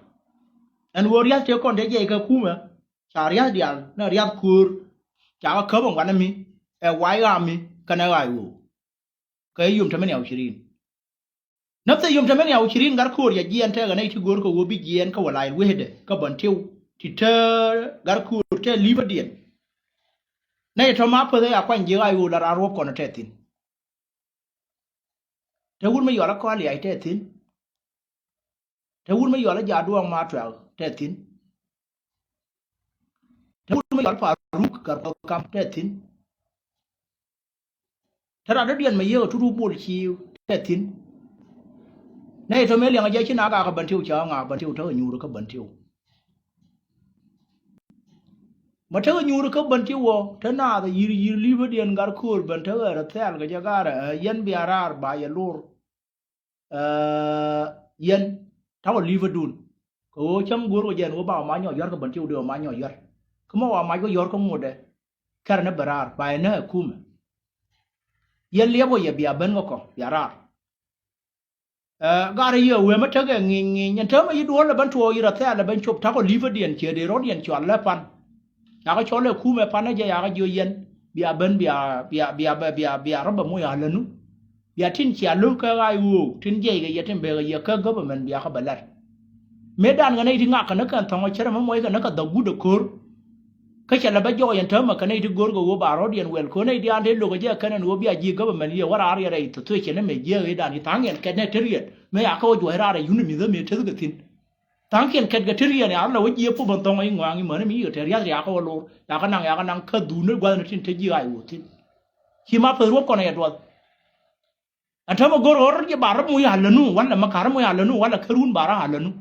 Ɛn ɣöö riath tëë kɔn te jiɛc kɛ kumɛ, ca riath diaal, ni riath köör, ca kɛ käp ɛn wanɛ mi, ɛ way ɣaami, kɛnɛ ɣaay ɣöö. Kɛ yom tɛmɛn ya wä cirin. Näpthɛ yom tɛmɛn ya wä cirin gat köör ca jiɛɛn tekɛ nɛy ti görkɛ ɣöö bi jiɛɛn kä wä lay wecdɛ, kä Bentiw, ti te gat köör te li̱pädiɛn. Nɛy tɔ̱ ma päth ɛ a kuany ji̱ ɣaay ɣöö la raan ruɔ̱p kɔn tɛ thi̱n. Te wut mi yɔl a kɔal yay tɛ thi̱n. Te wut mi yɔl a jaduɔŋ ma tuɛk tɛ thi̱n. Te wut mi yɔl Paruk kar kɔl kam tɛ thi̱n. Te rat dɔ̱diɛn mi yiëk a tut wä bol ciiw tɛ thi̱n. Nɛy tɔ̱ mëë liɛŋ a jɛ ci na gak a Bentiw cä ŋa Bentiw te kɛ nyuur kä Bentiw. Ma tekɛ nyuuri kä Bentiw wä te naath a yi̱r yi̱r li̱pädiɛn gat köör ben tekɛ rɔ thɛɛl kɛ jɛ garɛ ɛ yɛn bia raar ba yɛ lor. Ɛ yɛn ta̱wä li̱pädun. Kɛ ɣöö cäŋ go̱o̱r kɛ jɛn ɣöö ba wä ma nyɔk yɔ̱r kä Bentiw dee wä ma nyɔk yɔ̱r. Kä ma wä mac kɛ yɔ̱r kä ŋotdɛ kɛrɛ ni bɛ raar ba yɛ näk ɛ kumɛ. Yɛn liɛp wä yɛ bia ben kä kɔ bia raar. Ɛ, garɛ yiëë wee mi tekɛ ŋi̱i̱ny ŋi̱i̱ny ɛn täämɛ yi duɔ̱ɔ̱r lɛ ben tuɔɔk yi rɔ thɛɛl lɛ ben cop ta̱kɔ li̱pädiɛn ciɛ dee rɔ̱diɛn cɔal lɛ pan. Yakɛ cɔl ɛ kumɛ pan ɛ jɛ yakɛ jiö yɛn bia ben bia bia bia bia bia bia rɔ bɛ moc a länu. Bia tin cia lo̱k kɛ ɣaay ɣöö tin jiɛc kɛ yɛ tin bekɛ yɛ kä government bia kɛ bɛ lat. Mëë dan kɛ nɛy ti ŋak kɛ ni kɛn thɔ̱ŋ ɛ cärɛ mi muɔc kɛ ni kɛ dhɔk guut ɛ ko̱r. Kä cɛ lɛ bä jɔɔc ɛn täämɛ kɛ nɛy ti görkɛ ɣöö ba rɔ̱diɛn wɛl ko̱n nɛy diaal te lo̱k ɛ jɛ kɛn ɛn ɣöö bia ji̱ government yɛ wä raar yɛ rɛy thɔ̱ thuecɛ ni mɛ jiääk i̱ dan i̱ tha̱a̱ŋkiɛn kɛt nɛ te riɛt mëë yakɛ wä juɔ̱c raar ɛ yuni mi̱th ɛ mëë tethkɛ thi̱n. Tha̱a̱ŋkiɛn kɛt kɛ te riɛt ɛ a rɔ lɛ wä jiɛ pup ɛn thɔ̱ŋ i̱ ŋɔaŋ i̱ mäni mi yikɛ te riath riakä wä lo̱r yakɛ naŋ yakɛ naŋ kä dhuun ni gua̱thni tin te ji̱ ɣaay wä thi̱n. Ci ma peth ruɔ̱p kɔn ɛ yɛ duɔth. Ɛn täämɛ go̱r ɣöö rɔ ji̱ ba rɔ muc a länu walɛ mi ka rɔ muc a länu walɛ kärun ba rɔ a länu.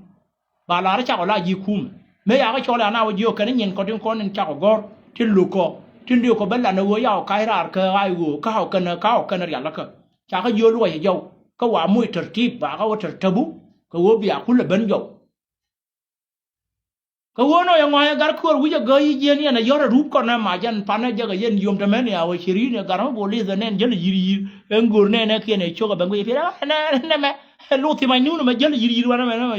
Ba lar cakɔ la ji̱ kumɛ mëë yakɛ cɔl ɛ ana wä jiök kɛn nyin kɔ tin kɔn in cakɔ gɔ̱r tin lo̱k kɔ tin dee kɔ bä lan ɛ ɣöö yakɔ ka̱c raar kɛ ɣaay ɣöö ka̱kɔ kɛn ka̱kɔ kɛn rialikä. Cakɔ jiök luɔc ɛ jɔw kä wa muc tɛr ti̱i̱p ba kä wä tɛr täbu kɛ ɣöö bia kulɛ ben jɔw. Kɛ ɣöö nɔ yɛ ŋɔ̱a̱c ɛ gar köör wi̱c ɛ gääc i̱ jiɛn yɛn ɛ yɔ̱r ɛ rup kɔn ɛ mac ɛn pan ɛ jɛk ɛ yɛn yom te mɛn ya wä cirin ɛ gar mɛ bol li̱th ɛ nɛn jäl i̱ yi̱r yi̱r ɛn go̱r nɛn ɛ kiɛn ɛ cok ɛ bɛn guic piɛt ɛ nɛ mɛ ɛ loth thimac nun ɛmɛ jäl i̱ yi̱r yi̱r wanɛ mɛ nɛ mɛ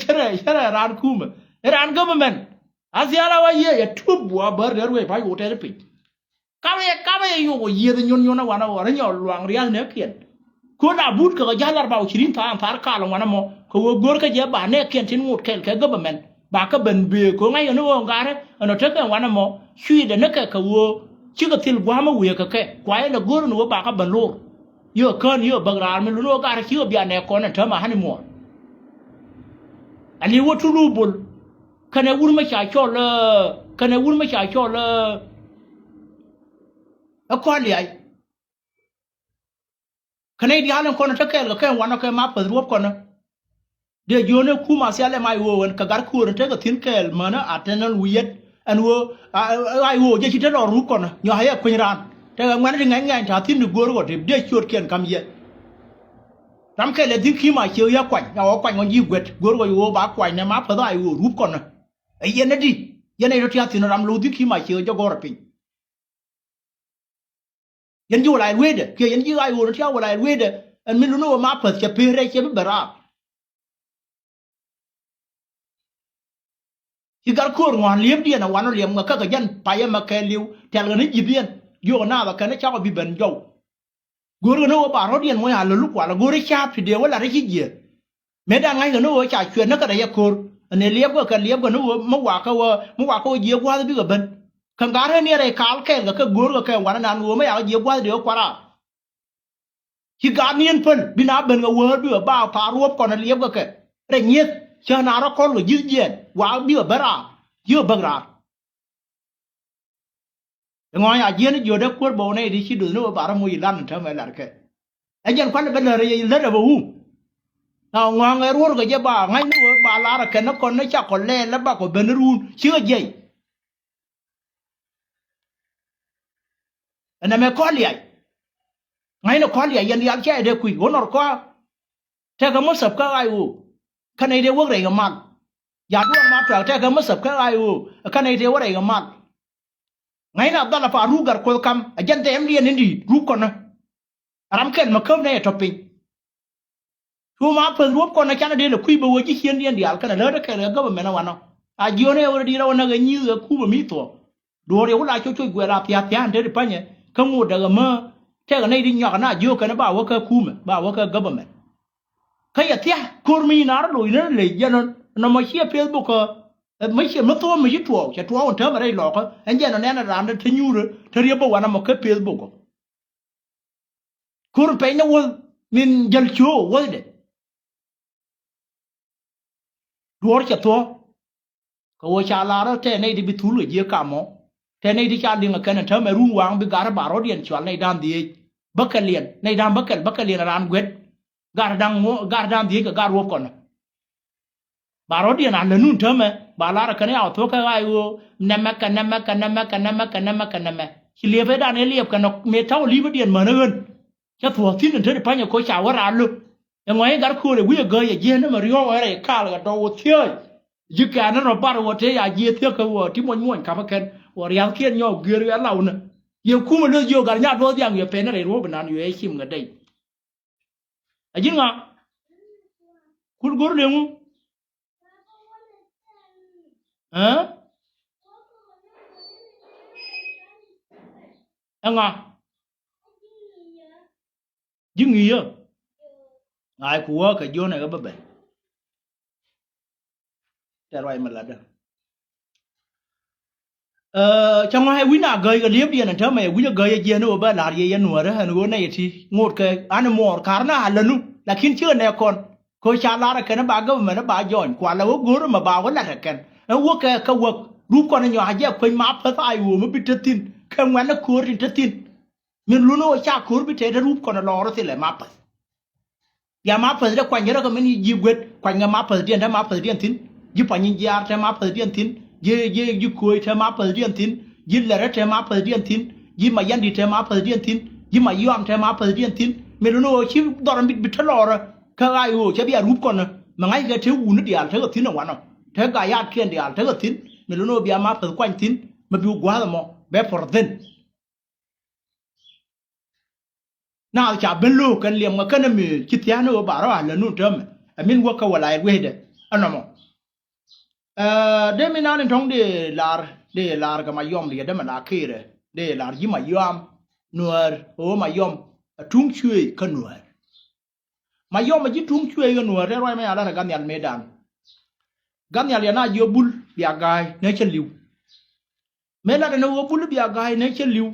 cärɛ cärɛ raan kumɛ ɛ raan government. A thial a wa yiëë yɛ tup wa bär dee ruëëc pa̱c wä tɛth piny. Kapɛ yɛ kapɛ yɛ yuk wä yiëëth nyun nyun a wanɛ wä rɛ nyɔl luaŋ riath nɛ kiɛn. Kun a but kɛ kɛ ja̱l ar ba wä cirin thaar an thaar kal ŋuan ɛmɔ kɛ wä go̱o̱r kä jɛ ba nɛ kiɛn tin ŋot kɛl kɛ government ba kä ben bëë kɛ ŋa̱c kɛ ni ɣöö ŋa̱rä ɛn ɔ tekɛ ŋuan ɛmɔ cui̱dɛ ni kɛ kɛ wä cikɛ thil gua̱a̱m ɛ wëë kɛ kɛ kuayɛ lɛ go̱o̱r ni wä ba kä ben lo̱r. Yɛ kään yɛ bäk raar mi lun wä ŋa̱rä cikɛ bia nɛ kɔn ɛn täämɛ hani muɔɔr. Ani wä tulu bol kɛnɛ wur mi ca cɔl ɛ kɛnɛ wur mi ca cɔl ɛ ɛ kɔn liac. Kɛnɛ i̱ diaal in kɔn ɛ te kɛɛl kɛ kɛn wanɔ kɛ ma päth ruɔ̱p kɔnä. Dee jiöönɛ kum a thial ɛ mac ɣöö ɛn kɛ gat köör in tekɛ thi̱n kɛɛl mänä a tɛn ɛn wi̱i̱ yɛt ɛn ɣöö a ɣac ɣöö jɛ ci te lɔ rup kɔnä nyɔak ɛ yɛ kueny raan tekɛ ŋuɛ̈ni ti ŋɛ̈ny ŋɛ̈ny ta̱a̱ thi̱n ti go̱o̱r ɣɔt ti dee ciöt kiɛn ka̱m yɛ. Ram kɛl ɛ dhi̱n ki̱i̱m a ciek yɛ kuany a ɣɔw kuany ɣɔn ji̱ guɛt go̱o̱r ɣɔc ɣöö ba kuany nɛ ma päth ɣac ɣöö rup kɔnä. Ɛ yɛn ɛ di yɛn ɛ yɔt tia̱a̱ thi̱n ram lo̱w dhi̱n ki̱i̱m a ciek jɛ gɔ̱r ɛ piny. Yɛn ji̱ wä la yɛl wecdɛ kiɛ yɛn ji̱ ɣa̱c ɣöö ni tia̱a̱ wä la yɛl wecdɛ. Ɛn mi luni wä ma päth cɛ pee rɛc cɛ bi bɛ raar. Ci gat köör ŋuan li̱epdiɛn ɛ wanɔ liɛm ŋä käkɛ jɛn payɛ mɛ kɛɛliw tɛ̈lkɛ ni ji̱thdiɛn. Jiök ɛ naath ɛ kɛn ni cakɔ bi ben jɔw. Go̱o̱rkɛ ni wä ba rɔ̱diɛn muɔ̱c a lä luk kualä go̱o̱r i̱ ca̱a̱p ti dee wä lat i̱ ci jiɛth. Mëëdan ŋa̱ckɛ ni ɣöö ca cuɛt ni kɛ rɛy ɛ ko̱r. Ɛn ɛ liɛpkɛ kɛ liɛpkɛ ni ɣöö mi wakä wä mi wakä wä jiɛ gua̱a̱th bikɛ ben. Kɛ ŋa̱r ɣän yɛn rɛy kal kɛɛl kɛ kɛ go̱o̱rkɛ kɛ wanɛ nan ɣöö mi yakä jiɛ gua̱a̱th dee wä kua̱r raar. Ci gaat ni ɛn päl bi na ben kɛ wäär bikɛ ba pa̱a̱r ruɔ̱p kɔn ɛ liɛpkɛ kɛ rɛy nyieth cä na rɔ kɔl kɛ ji̱th jiɛɛn wakä bikɛ ben raar. Yikɛ bäk raar. Ɛŋɔ̱ɔ̱ny a jiɛn jiöt dee kuäär bä wä nɛy ti ci do̱th ni wä ba rɔ moc ilan in täämɛ lar kɛ. Ɛ jɛn kualɛ bä lär yɛ lät ɛ bä wu. Na ŋɔ̱a̱ŋ ɛ ruɔ̱r kɛ jɛ ba ŋa̱c ni wä ba lar ɛ kɛn ni kɔn ni cak kɔ lɛɛl ɛ ba kɔ ben ni ruun cikɛ jiɛc. Ɛn ɛmɛ kɔn liac. Ŋa̱cnɛ kɔn liac yɛn diaal cɛ dee kui̱ ɣöö nɔr kɔa. Tɛkɛ mäthap kä ɣaac ɣöö kä nɛy dee wäk rɛy kɛ mal. Ja̱ duɔ̱ɔ̱r ma tuaak tɛkɛ mäthap kä ɣaac ɣöö kä nɛy dee wäk rɛy kɛ mal. Ŋa̱cnɛ a dhal a pa ruk gar kuoth kam a jɛn thɛɛmdiɛn in di̱i̱t ruk kɔnä. Ram kɛl ma käp nɛy ɛ tɔ̱ piny. Cu ma päth ruɔ̱p kɔn ɛ canɛ dee lɛ kui̱ bɛ wee ji̱ ciëndiɛn diaal kɛnɛ läätdä kɛɛl kɛ government ɛ wanɔ. A jiɔ̱ɔ̱n ɛ wä rɛ di̱i̱t rɛw ɛ näk ɛ nyi̱i̱th ɛ kup ɛ mi thuɔɔk. Duɔ̱ɔ̱r yɛ wä la coc coc guɛl a thia̱a̱ thia̱a̱n te ti pa̱nyɛ kä ŋot däk ɛmä. Tɛkɛ nɛy ti nyɔak ɛn a jiök kɛn ba wä kä kumɛ ba wä kä government. Kä yɛ thia̱a̱ ko̱r mi nyin a rɔ loc ni lec jɛn ɔ nɔmɔ ciɛ Facebook ɔ. Mi ciɛ mi thuɔ̱ɔ̱m mi ci tuɔɔk cɛ tuɔɔk ɛn täämɛ rɛy lɔɔkä ɛn jɛn ɔ nɛn ɛ raan te nyuurä te riep bä wanɛ mɔ kä Facebook ɔ. Kur pɛny ni wuɔth min jäl cio̱o̱k wuɔthdɛ. Duɔ̱ɔ̱r cɛ thuɔ̱k kɛ ɣöö ca lar ɔ tɛ nɛy ti bi thul kɛ jiɛ kamɔ. Tɛ nɛy ti ca liŋ ɛ kɛn ɛ täämɛ run waŋ bi gar ba rɔ̱diɛn cual nɛy da̱ŋ dhieec. Bäkɛliɛn nɛy da̱ŋ bäkɛl bäkɛliɛn ɛ raan guɛt. Gar da̱ŋ ŋuɔ gar da̱ŋ dhieec kɛ gar ruɔ̱p kɔnä. Ba rɔ̱diɛn a lät nun täämɛ ba lar ɛ kɛn yaw thuɔ̱k kɛ ɣaac ɣöö nɛmɛ kɛ nɛmɛ kɛ nɛmɛ kɛ nɛmɛ kɛ nɛmɛ kɛ nɛmɛ. Ci liepɛ dan ɛ liɛp kɛn ɔ mëë ta̱wä li̱pä diɛn män ɛ ɣän. Cä thuɔ̱ɔ̱k thi̱n in te ti pa̱nyɛ koc ca wä raar lo̱k. Ɛ ŋɔ̱c i̱ gat kööl ɛ wi̱c ɛ gääc ɛ jiɛn ni mɛ riɔ̱ɔ̱k ɛ rɛy kaal kɛ dɔw wä thiääc. Ji̱ kɛ̈ɛ̈n ni rɔ bar wä tëë ya jiëë thiäk kɛ wä ti muɔ̱ny muɔ̱ny kapä kɛn wä ria̱thkiɛn nyɔk guiër wi̱i̱ alawnä. Yɛ kumɛ löth jiök gat nya duɔth dhiaŋ yɛ pɛn ni rɛy ruɔ̱ɔ̱p inan yɛ cim kɛ dɛy. A ji̱n ŋa? Kul go̱r leŋu. Ɛ? Ɛŋa? Ji̱ ŋi̱i̱cä. Ŋa̱c ku wä kɛ jiön ɛ kɛ bä ben. Tɛ ruac mi latdä. Ɛ, cä ŋɔ̱a̱c ɛ wi̱c na gäi kɛ liepdiɛn ɛn täämɛ ɛ wi̱c ɛ gäi ɛ jiɛn ɛ ɣöö bä la̱r yɛ yɛn nuäärä ɛn ɣöö nɛy ɛ ti ŋot kɛ an ɛ muɔɔr ka̱r na a lätnu. Lakin cikɛ nɛ kɔn kɛ ɣöö ca la̱r ɛ kɛn ɛ ba government ɛ ba join kua la wä go̱o̱r ɛmɛ ba wä la̱t ɛ kɛn ɛ wä kɛ kɛ wäk rup kɔn ɛ nyɔak a jɛ kueny ma päth a i̱ ɣöö mi bi te thi̱n kɛ ŋuɛ̈tni köör tin te thi̱n. Min lun ɣöö ca köör bi tɛt te rup kɔn ɛ lɔɔr ɛ thilɛ ma päth. Bia ma päthdiɛn kuany rɔ kɛ min ji̱ guet kuany kɛ ma päthdiɛn te ma päthdiɛn thi̱n. Ji̱ Panyijiar te ma päthdiɛn thi̱n. Ji̱ ji̱ ji̱ Ko̱o̱c te ma päthdiɛn thi̱n. Ji̱ Lɛrɛ te ma päthdiɛn thi̱n. Ji̱ Mayandi te ma päthdiɛn thi̱n. Ji̱ Mayuam te ma päthdiɛn thi̱n. Min lun ɣöö ci dhɔr mi bi te lɔɔrä kä ɣaac ɣöö cɛ bia rup kɔn mɛ ŋa̱ckɛ te wuni diaal tekɛ thi̱n ɛ wanɔ. Te gayatkiɛn diaal tekɛ thi̱n. Min lun ɣöö bia ma päth kuany thi̱n mɛ bi gua̱a̱th ɛmɔ bɛ pɔr thi̱n. Naath ca ben lo̱o̱k kɛn liɛm ŋä kɛn mi ci thia̱a̱n ɣöö ba rɔ a lät nun täämɛ ɛ min wäk kä wä la yɛ gui̱cdɛ. Ɛnɔmɔ. Ɛ, dee mi naan in tɔ̱ŋ dee lar dee lar kɛ Mayuam liɛt dee mɛ la kiirɛ dee lar ji̱ Mayuam nuäär ɣöö Mayuam a tuŋ cuëëc kä nuäär. Mayuam a ji̱ tuŋ cuëëc kä nuäär tɛ ruac mɛ ya lar ɛ Gatnial mëëdan. Gatnial yɛn a jiɔ bul bia ga̱a̱c nɛ cä li̱w. Mëë latdɛ ni ɣöö bul bia ga̱a̱c nɛ cä li̱w.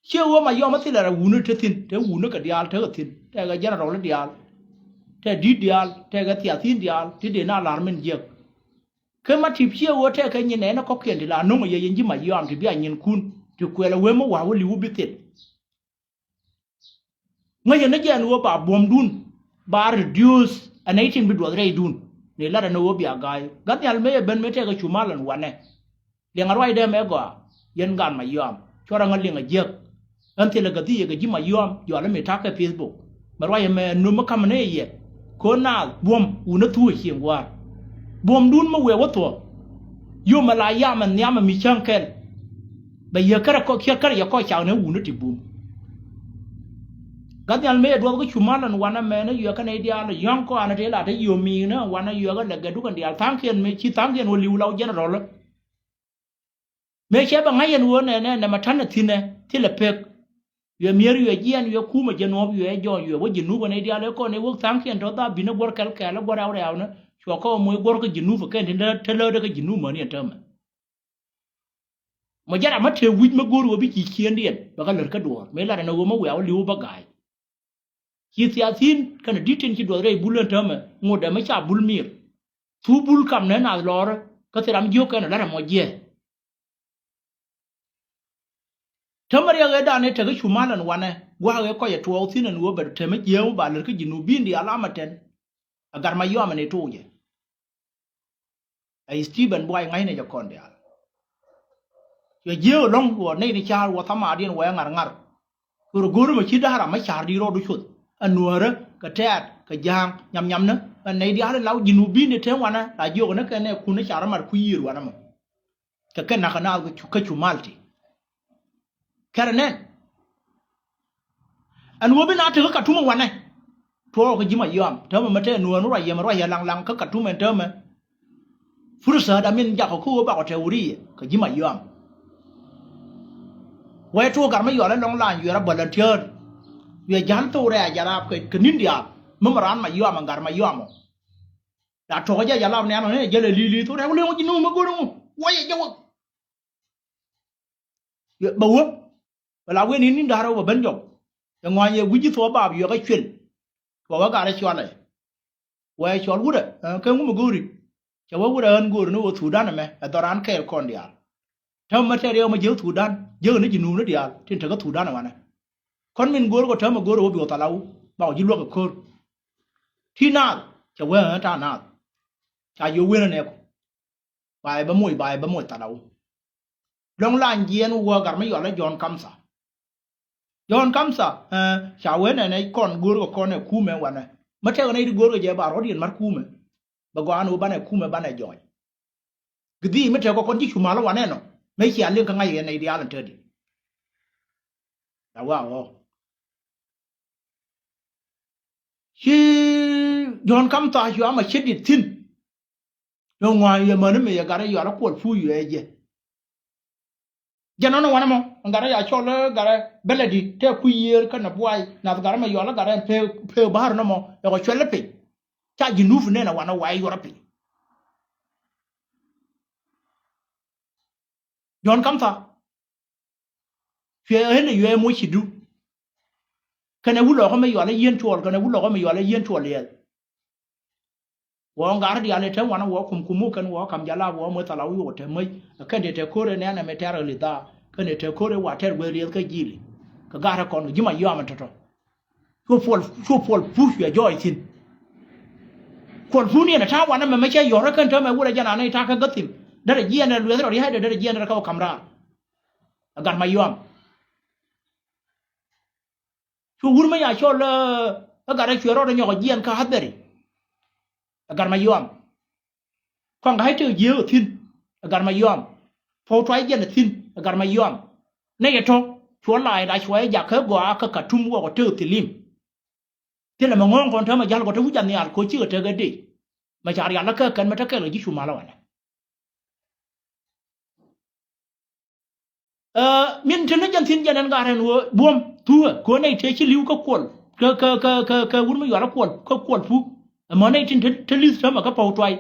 Ciɛ ɣöö Mayuam a thilɛ rɛ wuni te thi̱n te wuni kɛ diaal tekɛ thi̱n tekɛ general diaal. Tɛ di̱t diaal tekɛ thiathi̱n diaal ti dee na la̱r min jiäk. Kä ma tip ciɛ ɣöö tekɛ nyin nɛɛni kɔ̱kiɛn ti la no̱ŋ yɛ yɛn ji̱ Mayuam ti bia nyinkun ti kuɛl ɛ wee mi wa̱a̱ wä li̱w bi thil. Ŋäcɛ ni jɛn ɣöö ba buɔ̱mdun ba reduce ɛ nɛy tin bi duɔth rɛydun. Ni lat ɛn ɣöö bia ga̱a̱c Gatnial mëë ɛ ben mëë tɛkɛ cu mal ɛn wanɛ. Liɛŋ a ruacdɛ mɛ gɔaa yɛn gaat Mayuam cuɔrɛ ŋä liɛŋ a jiäk. Ɣän thilɛ gäthi yɛ kɛ ji̱ Mayuam jɔal mi ta̱k kɛ Facebook. Mɛ ruac ɛmɛ nöm mi ka̱m ni yɛ. Ko̱n naath buɔ̱m wun a thuɔ̱ɔ̱c cieŋ gua̱a̱r. Buɔ̱mdun mi wëë wä thuɔ̱ɔ̱. Yom ala yam ɛn nhiam ɛ mi cäŋ kɛl. Bɛ yɛ kärɛ kɔ kiɛ kärɛ yɛ kɔ cak ni wuni ti bum. Gatnial mëë yɛ duɔth kä cu mal ɛn wanɛ mɛn ɛ yuɛ kɛn ɛ diaal yɔ̱ŋ kɔ anɛ tëë la te yom mi̱i̱n ɛ wanɛ yuɛ kɛ lɛ gɛ dukɛn diaal tha̱a̱ŋkiɛn mëë ci tha̱a̱ŋkiɛn wä li̱w la wä jɛn rɔl. Mëë cɛ bɛ ŋa̱c yɛn ɣöö nɛnɛ nɛmɛ ta̱nɛ thi̱nɛ thilɛ pek. Yuɛ mier yuɛ jiɛn yuɛ kumɛ jɛ nuɔ̱ɔ̱p yuɛ jɔɔny yuɛ wä ji̱ nup ɛ nɛy diaal ɛ kɔn ɛ wä tha̱a̱ŋkiɛn tɔ̱ dhap bi̱n ɛ guɔ̱r kɛl kɛl ɛ guɔ̱r rɛw rɛw ni. Cuɔ kä moc guɔ̱r kä ji̱ nup ɛ kɛn ti lät te lät kä ji̱ nup mäni ɛn täämɛ. Mɔ jɛ ram mä tëë wi̱c mä go̱o̱r ɣöö bi ci ciëndiɛn bɛ kä lät kä duɔ̱ɔ̱r mëë lat ɛn ɛ ɣöö mä wiaa wä li̱w bä ga̱a̱c. Ci thiathi̱n kɛnɛ di̱t tin ci duɔth rɛy bul ɛn täämɛ ŋot ɛmɛ ca bul mir. Thuk bul kam nɛ naath lɔɔrä kä thil ram jiök kɛnɛ la̱t ɛmɔ jiɛth. Täämɛ riɛk ëëdan ëë tekä cu mal ɛn wanɛ gua̱a̱k ëë kɔc ɛ tuɔɔk thi̱n ɛn ɣöö bɛ täämɛ jiääm ba lät kä ji̱ nup bi̱i̱n diaal amɛ tɛn. Ɛ gat ma yɔam ɛn ëë tuuc jɛ. Ɛ Stephen Buay ŋa̱cnɛ jɛ kɔn diaal. Yɔ jiee ɛlɔ̱ŋ wä nɛy ni ca̱r wä tha̱ma̱a̱diɛn wä ɛ ŋa̱r ŋa̱r. Kɛ rɔ go̱o̱ri mɛ ci da̱a̱r ram mɛ ca̱r di rɔɔdu cuth. Ɛ nuäärä kɛ tɛ̈t kɛ ja̱a̱ŋ nyam nyamnä. Ɛ nɛy diaal in la Jinubin ni te wanɛ la jiök ni kɛn ɛ kun ni ca̱r mat ku yiër wanɛ mɔ. Kɛ kɛn nakä naath kä cu, kä cu mal ti. Kɛrɛ nɛn. Ɛn ɣöö bi na tekä Katum ɛ wanɛ. Tuɔɔk kä ji̱ Mayɔam täämɛ mɛ te nuäär mi ruac yɛmɛ ruac yɛ laŋ laŋ kä Katum ɛn täämɛ. Fursa da min jakɔ kä ɣöö bakɔ te wuri yɛ kä ji̱ Mayɔam. Wee tuɔɔk gat mi yɔal ɛlɔŋ lany yuɛr a volunteer. Yuɛ ja̱l thok rɛɛ a jɛ raap kɛ, kɛ ni̱n diaal mi mɛ raan Mayɔam ɛn gat Mayɔam ɔ. La tuɔɔk jɛ jɛ lap nɛn ɔ ni jɛ lɛ li̱i̱ li̱i̱ thok rɛɛ wä li̱i̱ŋ ji̱ nuŋ mi go̱r ŋu wä yɛ jɛ wä. Bɛ wä bɛ la wen in ni̱n da̱rä wä ben jɔw. Yɛ ŋɔ̱a̱ny yɛ wi̱c ji̱ thuɔɔk bap yuɛk ɛ cuël. Kɛ wä gat ɛ cualɛ. Wee cɔl wurɛ ɛ kɛ ŋu mi go̱o̱ri. Cɛ wä wurɛ ɣän go̱o̱ri ni wä Thudan ɛmɛ ɛ dhɔran kɛɛl kɔn diaal. Täämɛ tɛt riɛw mi jiäk Thudan jiäk ni ji̱ nuuni diaal tin tekä Thudan ɛ wanɛ. Kɔn min go̱o̱r kɔ täämɛ go̱o̱r ɛ wä bi wä thalaw ba wä ji̱ luäk ɛ ko̱r. Ti naath cɛ wee ɣän ta̱a̱ naath. Ca jiök wen ɛ nɛɛku. Ba yɛ bä moc, ba yɛ bä moc thalaw. Lɔ̱ŋ lany jiɛɛn wä gat mi yɔal ɛ Jɔ̱ɔ̱n Kamtha. Jɔ̱ɔ̱n Kamtha ɛ ca wen ɛn ɛ kɔn go̱o̱r kɔ kɔn ɛ kumɛ wanɛ. Mi tɛk ɛ nɛy ti go̱o̱r kɔ jɛ ba rɔ̱diɛn ma̱r kumɛ. Bɛ gɔaa ni wä banɛ kumɛ banɛ jɔɔc. Gɛ dhii mi tɛk kɔ kɔn ji̱ cu mal wanɛ nɔ. Mëë cia liŋ kä ŋa̱c ɛ nɛy diaal ɛn te di. La wa ɣɔɔ. Ci Jɔ̱ɔ̱n Kamtha cu amɛ cä dit thi̱n. Ni ŋuan yɛ mäni mi yɛ gat rɛ yɔal a kuɔl pu yɛ jɛ. Jɛ nɔnɔ wanɛ mɔ gat rɛ ya cɔl gat rɛ bɛlɛdi tɛ ku yiër kä nɛ buay nath gat rɛ mɛ yɔal a gat rɛ pee pee bahar nɔmɔ yɛ kɔ cuɛl piny. Ca ji̱ nup nɛn a wanɛ wa yuɔr piny. Jɔ̱ɔ̱n Kamtha. Cuɛ ɣän ɛ yuɛ moc ci du. Kɛnɛ wulɔkä mi yual ɛ yieen cuɔl kɛnɛ wulɔkä mi yual ɛ yieen cuɔl yɛl. Wä ŋa̱r diaal ɛ te wanɛ wä kum kum wä kɛn wä kam jala wä moc thala wä yuɔk ɛ te moc. Ɛ kɛn te te ko̱r ɛ nɛn ɛ mi tɛr ɛ li dhaa kɛn ɛ te ko̱r ɛ wa tɛr wee rieth kä ji̱li. Kɛ ga̱r ɛ kɔn kɛ ji̱ Mayɔam ɛ tɔ̱tɔ̱. Cu puɔl cu puɔl puc cuɛ jɔɔc thi̱n. Kuɔl puc ni ɛn ɛ ta̱a̱ wanɛ mɛ mɛ cɛ yɔ̱rä kɛn täämɛ wurɛ jɛn anɛ ta̱a̱ kä gäthim. Derɛ jiɛn derɛ lueth rɔ ria̱a̱cdɛ derɛ jiɛn derɛ kä wä ka̱m raar. Ɛ gat Mayɔam. Cu wur mɛ ya cɔl ɛ gat rɛ cuɛ rɔɔdɛ nyɔk ɛ jiɛn kä Athbɛri. Ɛ gat Mayɔam. Kɔn ga̱ i̱ tëë jiääk ɛ thi̱n ɛ gat Mayɔam. Puɔ̱u tuac jiɛn ɛ thi̱n ɛ gat Mayɔam. Nɛy ɛ tɔ̱ cuɔ la̱a̱c da cuɔ i̱ jakä gɔaa kä Katum wɔk ɛ tëë thilim. Thilɛ mɛ ŋɔ̱ɔ̱ŋ kɔn täämɛ ja̱l kɔ te wi̱c a nhial ko̱ cikɛ tekɛ dee. Mɛ ca rial ɛ kɛ kɛn mɛ te kɛl kɛ ji̱ cu mal ɛ wanɛ. Ɛ min te ni jɛn thi̱n jɛn ɛn gat rɛn ɣöö buɔ̱m thuuɛ kɛ ɣöö nɛy tëë ci li̱w kä kuɔl kä kä kä kä kä wur mi yual ɛ kuɔl kä kuɔl pu. Ɛmɔ nɛy tin te li̱th täämɛ kä Pɔw Tuay.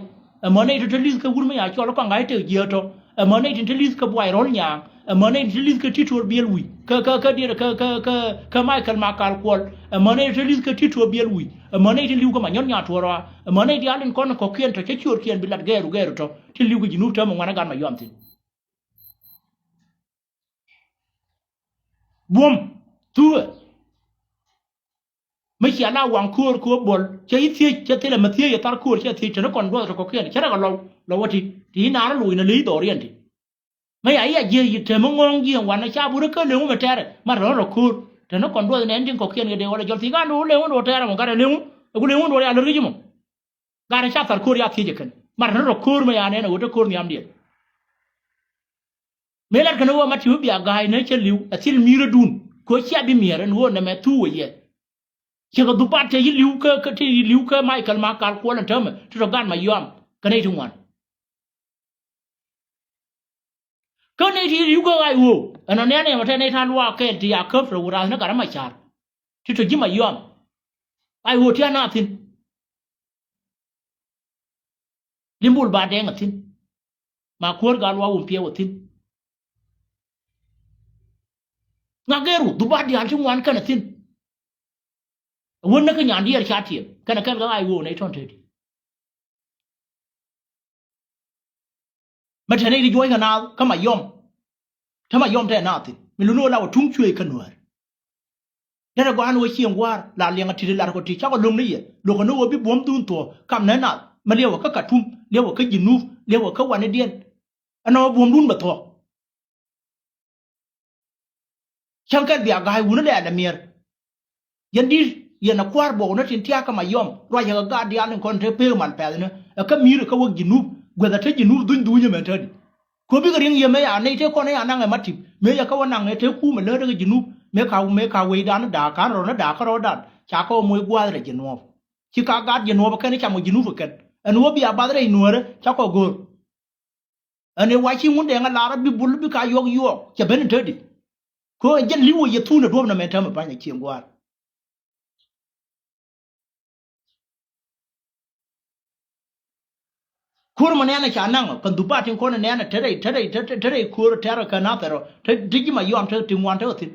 Ɛmɔ nɛy tin te li̱th kä wur mi ya cɔl ɛ Kɔaŋ Gai Tëk Jiääk tɔ̱. Ɛmɔ nɛy tin te li̱th kä Buay Rɔl Nyaaŋ. Ɛmɔ nɛy tin te li̱th kä Ti̱t Tuɔɔr Biɛl Wi̱c kä kä kä diɛɛr kä kä kä Michael Makal Kuɔl. Ɛmɔ nɛy tin te li̱th kä Ti̱t Tuɔɔr Biɛl Wi̱c. Ɛmɔ nɛy tin li̱w kä Manyɔr Nyaatuɔɔr Ɣɔaa. Ɛmɔ nɛy diaal in kɔn kɔ̱kiɛn tɔ̱ cä ciöötkiɛn bi lat gɛɛru gɛɛru tɔ̱ tin li̱w kä Jinub täämɛ ŋuan ɛ gat Mayɔam thi̱n. Buɔ̱m thuuɛ. Mi cia la waŋ köör kɛ ɣöö buɔl cɛ i̱ thiec cɛ thilɛ mi thiec ɛ thar köör cɛ thiec te ni kɔn duɔth te kɔ̱kiɛn cɛ rɛ kɛ lɔw lɔw ɛ ti ti i̱ naan loc nɛ ley dhɔriɛn ti. Mi ya i̱ a jiɛc yi te mi ŋɔ̱ɔ̱ŋ jiɛɛŋ wanɛ ca burä kä leŋ wä mi tɛrɛ ma rɔ̱ rɔ köör te ni kɔn duɔth nɛn tin kɔ̱kiɛn kɛ dee wä lɛ jɔl thiec ka ni wä leŋ wä ni wä tɛrɛ mɔ gat ɛ leŋ wä ɛ ku leŋ wä ni wä ya lär kä ji̱ mɔ. Gat ɛ ca thar köör ya thiec ɛ kɛn ma rɔ̱ rɔ köör mi ya nɛn ɛ wä te köör nhiamdiɛn. Mëë lat kɛn ɣöö mat ti mi bia ga̱a̱c ni cä li̱w ɛ thil mi̱i̱rädun kɛ ɣöö cia bi mi̱eer ɛn ɣöö nɛmɛ thuuc ɛ yɛ. Ciekɛ dhup bat tëë ci li̱w kä kä ti li̱w kä Michael Makal Kuɔl ɛn täämɛ ti tɔ gan Mayɔam kɛ nɛy ti ŋuan. Kä nɛy ti li̱w kä ɣa̱c ɣöö ɛn ɔ nɛ̈n ɛmɔ tɛ nɛy ta̱a̱ luaak kɛɛl ti ya käp tɔ wä rath ni gat ɛ Macar ti tɔ ji̱ Mayɔam. Ɣa̱c ɣöö ti a naath thi̱n. Limbul ba dɛŋ a thi̱n. Ma kuäär gal wa wun piɛw a thi̱n. Ŋak gɛru dhuba diaal ti ŋuan kɛn a thi̱n. A wän näk kä nyan diɛɛr ca tiɛm kɛn a kɛl kä ɣa̱c ɣöö nɛy tɔ̱n tëëdi. Mɛ te nɛy ti juɔ̱c kɛ naath kä Mayɔm. Te Mayɔm te naath thi̱n mi luni ɣöö la wä tuŋ cuëëc kä Nuäär. Derɛ gɔaa ni wä cieŋ gua̱a̱r la liɛŋ a ti̱t lar kɔ ti cakɔ lo̱ŋ ni yɛ lo̱kɛ ni wä bi buɔ̱mdun thuɔ̱ɔ̱ kam nɛ nath mɛ liɛwä kä Katum liɛwä kä Jinub liɛwä kä wanidiɛn. Ɛn ɔ buɔ̱mdun bɛ thuɔ̱ɔ̱. Cäŋ kɛn bia ga̱a̱c wuni lɛɛl ɛ miɛr. Yɛn di̱t yɛn ɛ kua̱r buɔk ni tin tia̱a̱ kä Mayɔm ruacɛ kɛ gaat diaal in kɔn te pek mal pɛth ni ɛ kä mi̱i̱r ɛ kä wek Jinub guɛth ɛ te Jinub dhuny dhuny ɛmɛn te di. Kɛ bikɛ riŋ yɛ mëë ya nɛy te kɔn ɛ ya naŋ ɛ ma tip mëë yɛ kä wä naŋ ɛ te kuum ɛ läätdä kɛ Jinub mëë ka mëë ka wecdan da̱a̱k ka̱n rɔ ni da̱a̱k kä rɔɔdan ca kɛ wä moc gua̱a̱th rɛ Jinuɔɔp. Ci ka gaat Jinuɔɔp ɛ kɛn cam kɛ Jinub ɛ kɛn ɛn ɣöö bia bath rɛy nuäärä ca kɔ go̱o̱r. Ɛn ëë wa ci Ŋundɛŋ ɛ lar bi bul bi ka yuɔk yuɔk cɛ ben in te di. Kɛ ɣöö ɛn jɛn li̱w ɛ yɛ thun ɛ duɔ̱p nɔmɛ täämɛ pa̱ny ɛ cieŋ gua̱a̱r. Ko̱r mɛ nɛn ɛ ca naŋ ɔ kɛ dhup ba tin kɔn ɛ nɛn ɛ te rɛy te rɛy te rɛy ko̱r ɛ tɛr ɛ kɛ nathɛr ɔ te ji̱ Mayɔm te ti ŋuan te ɔ thi̱n.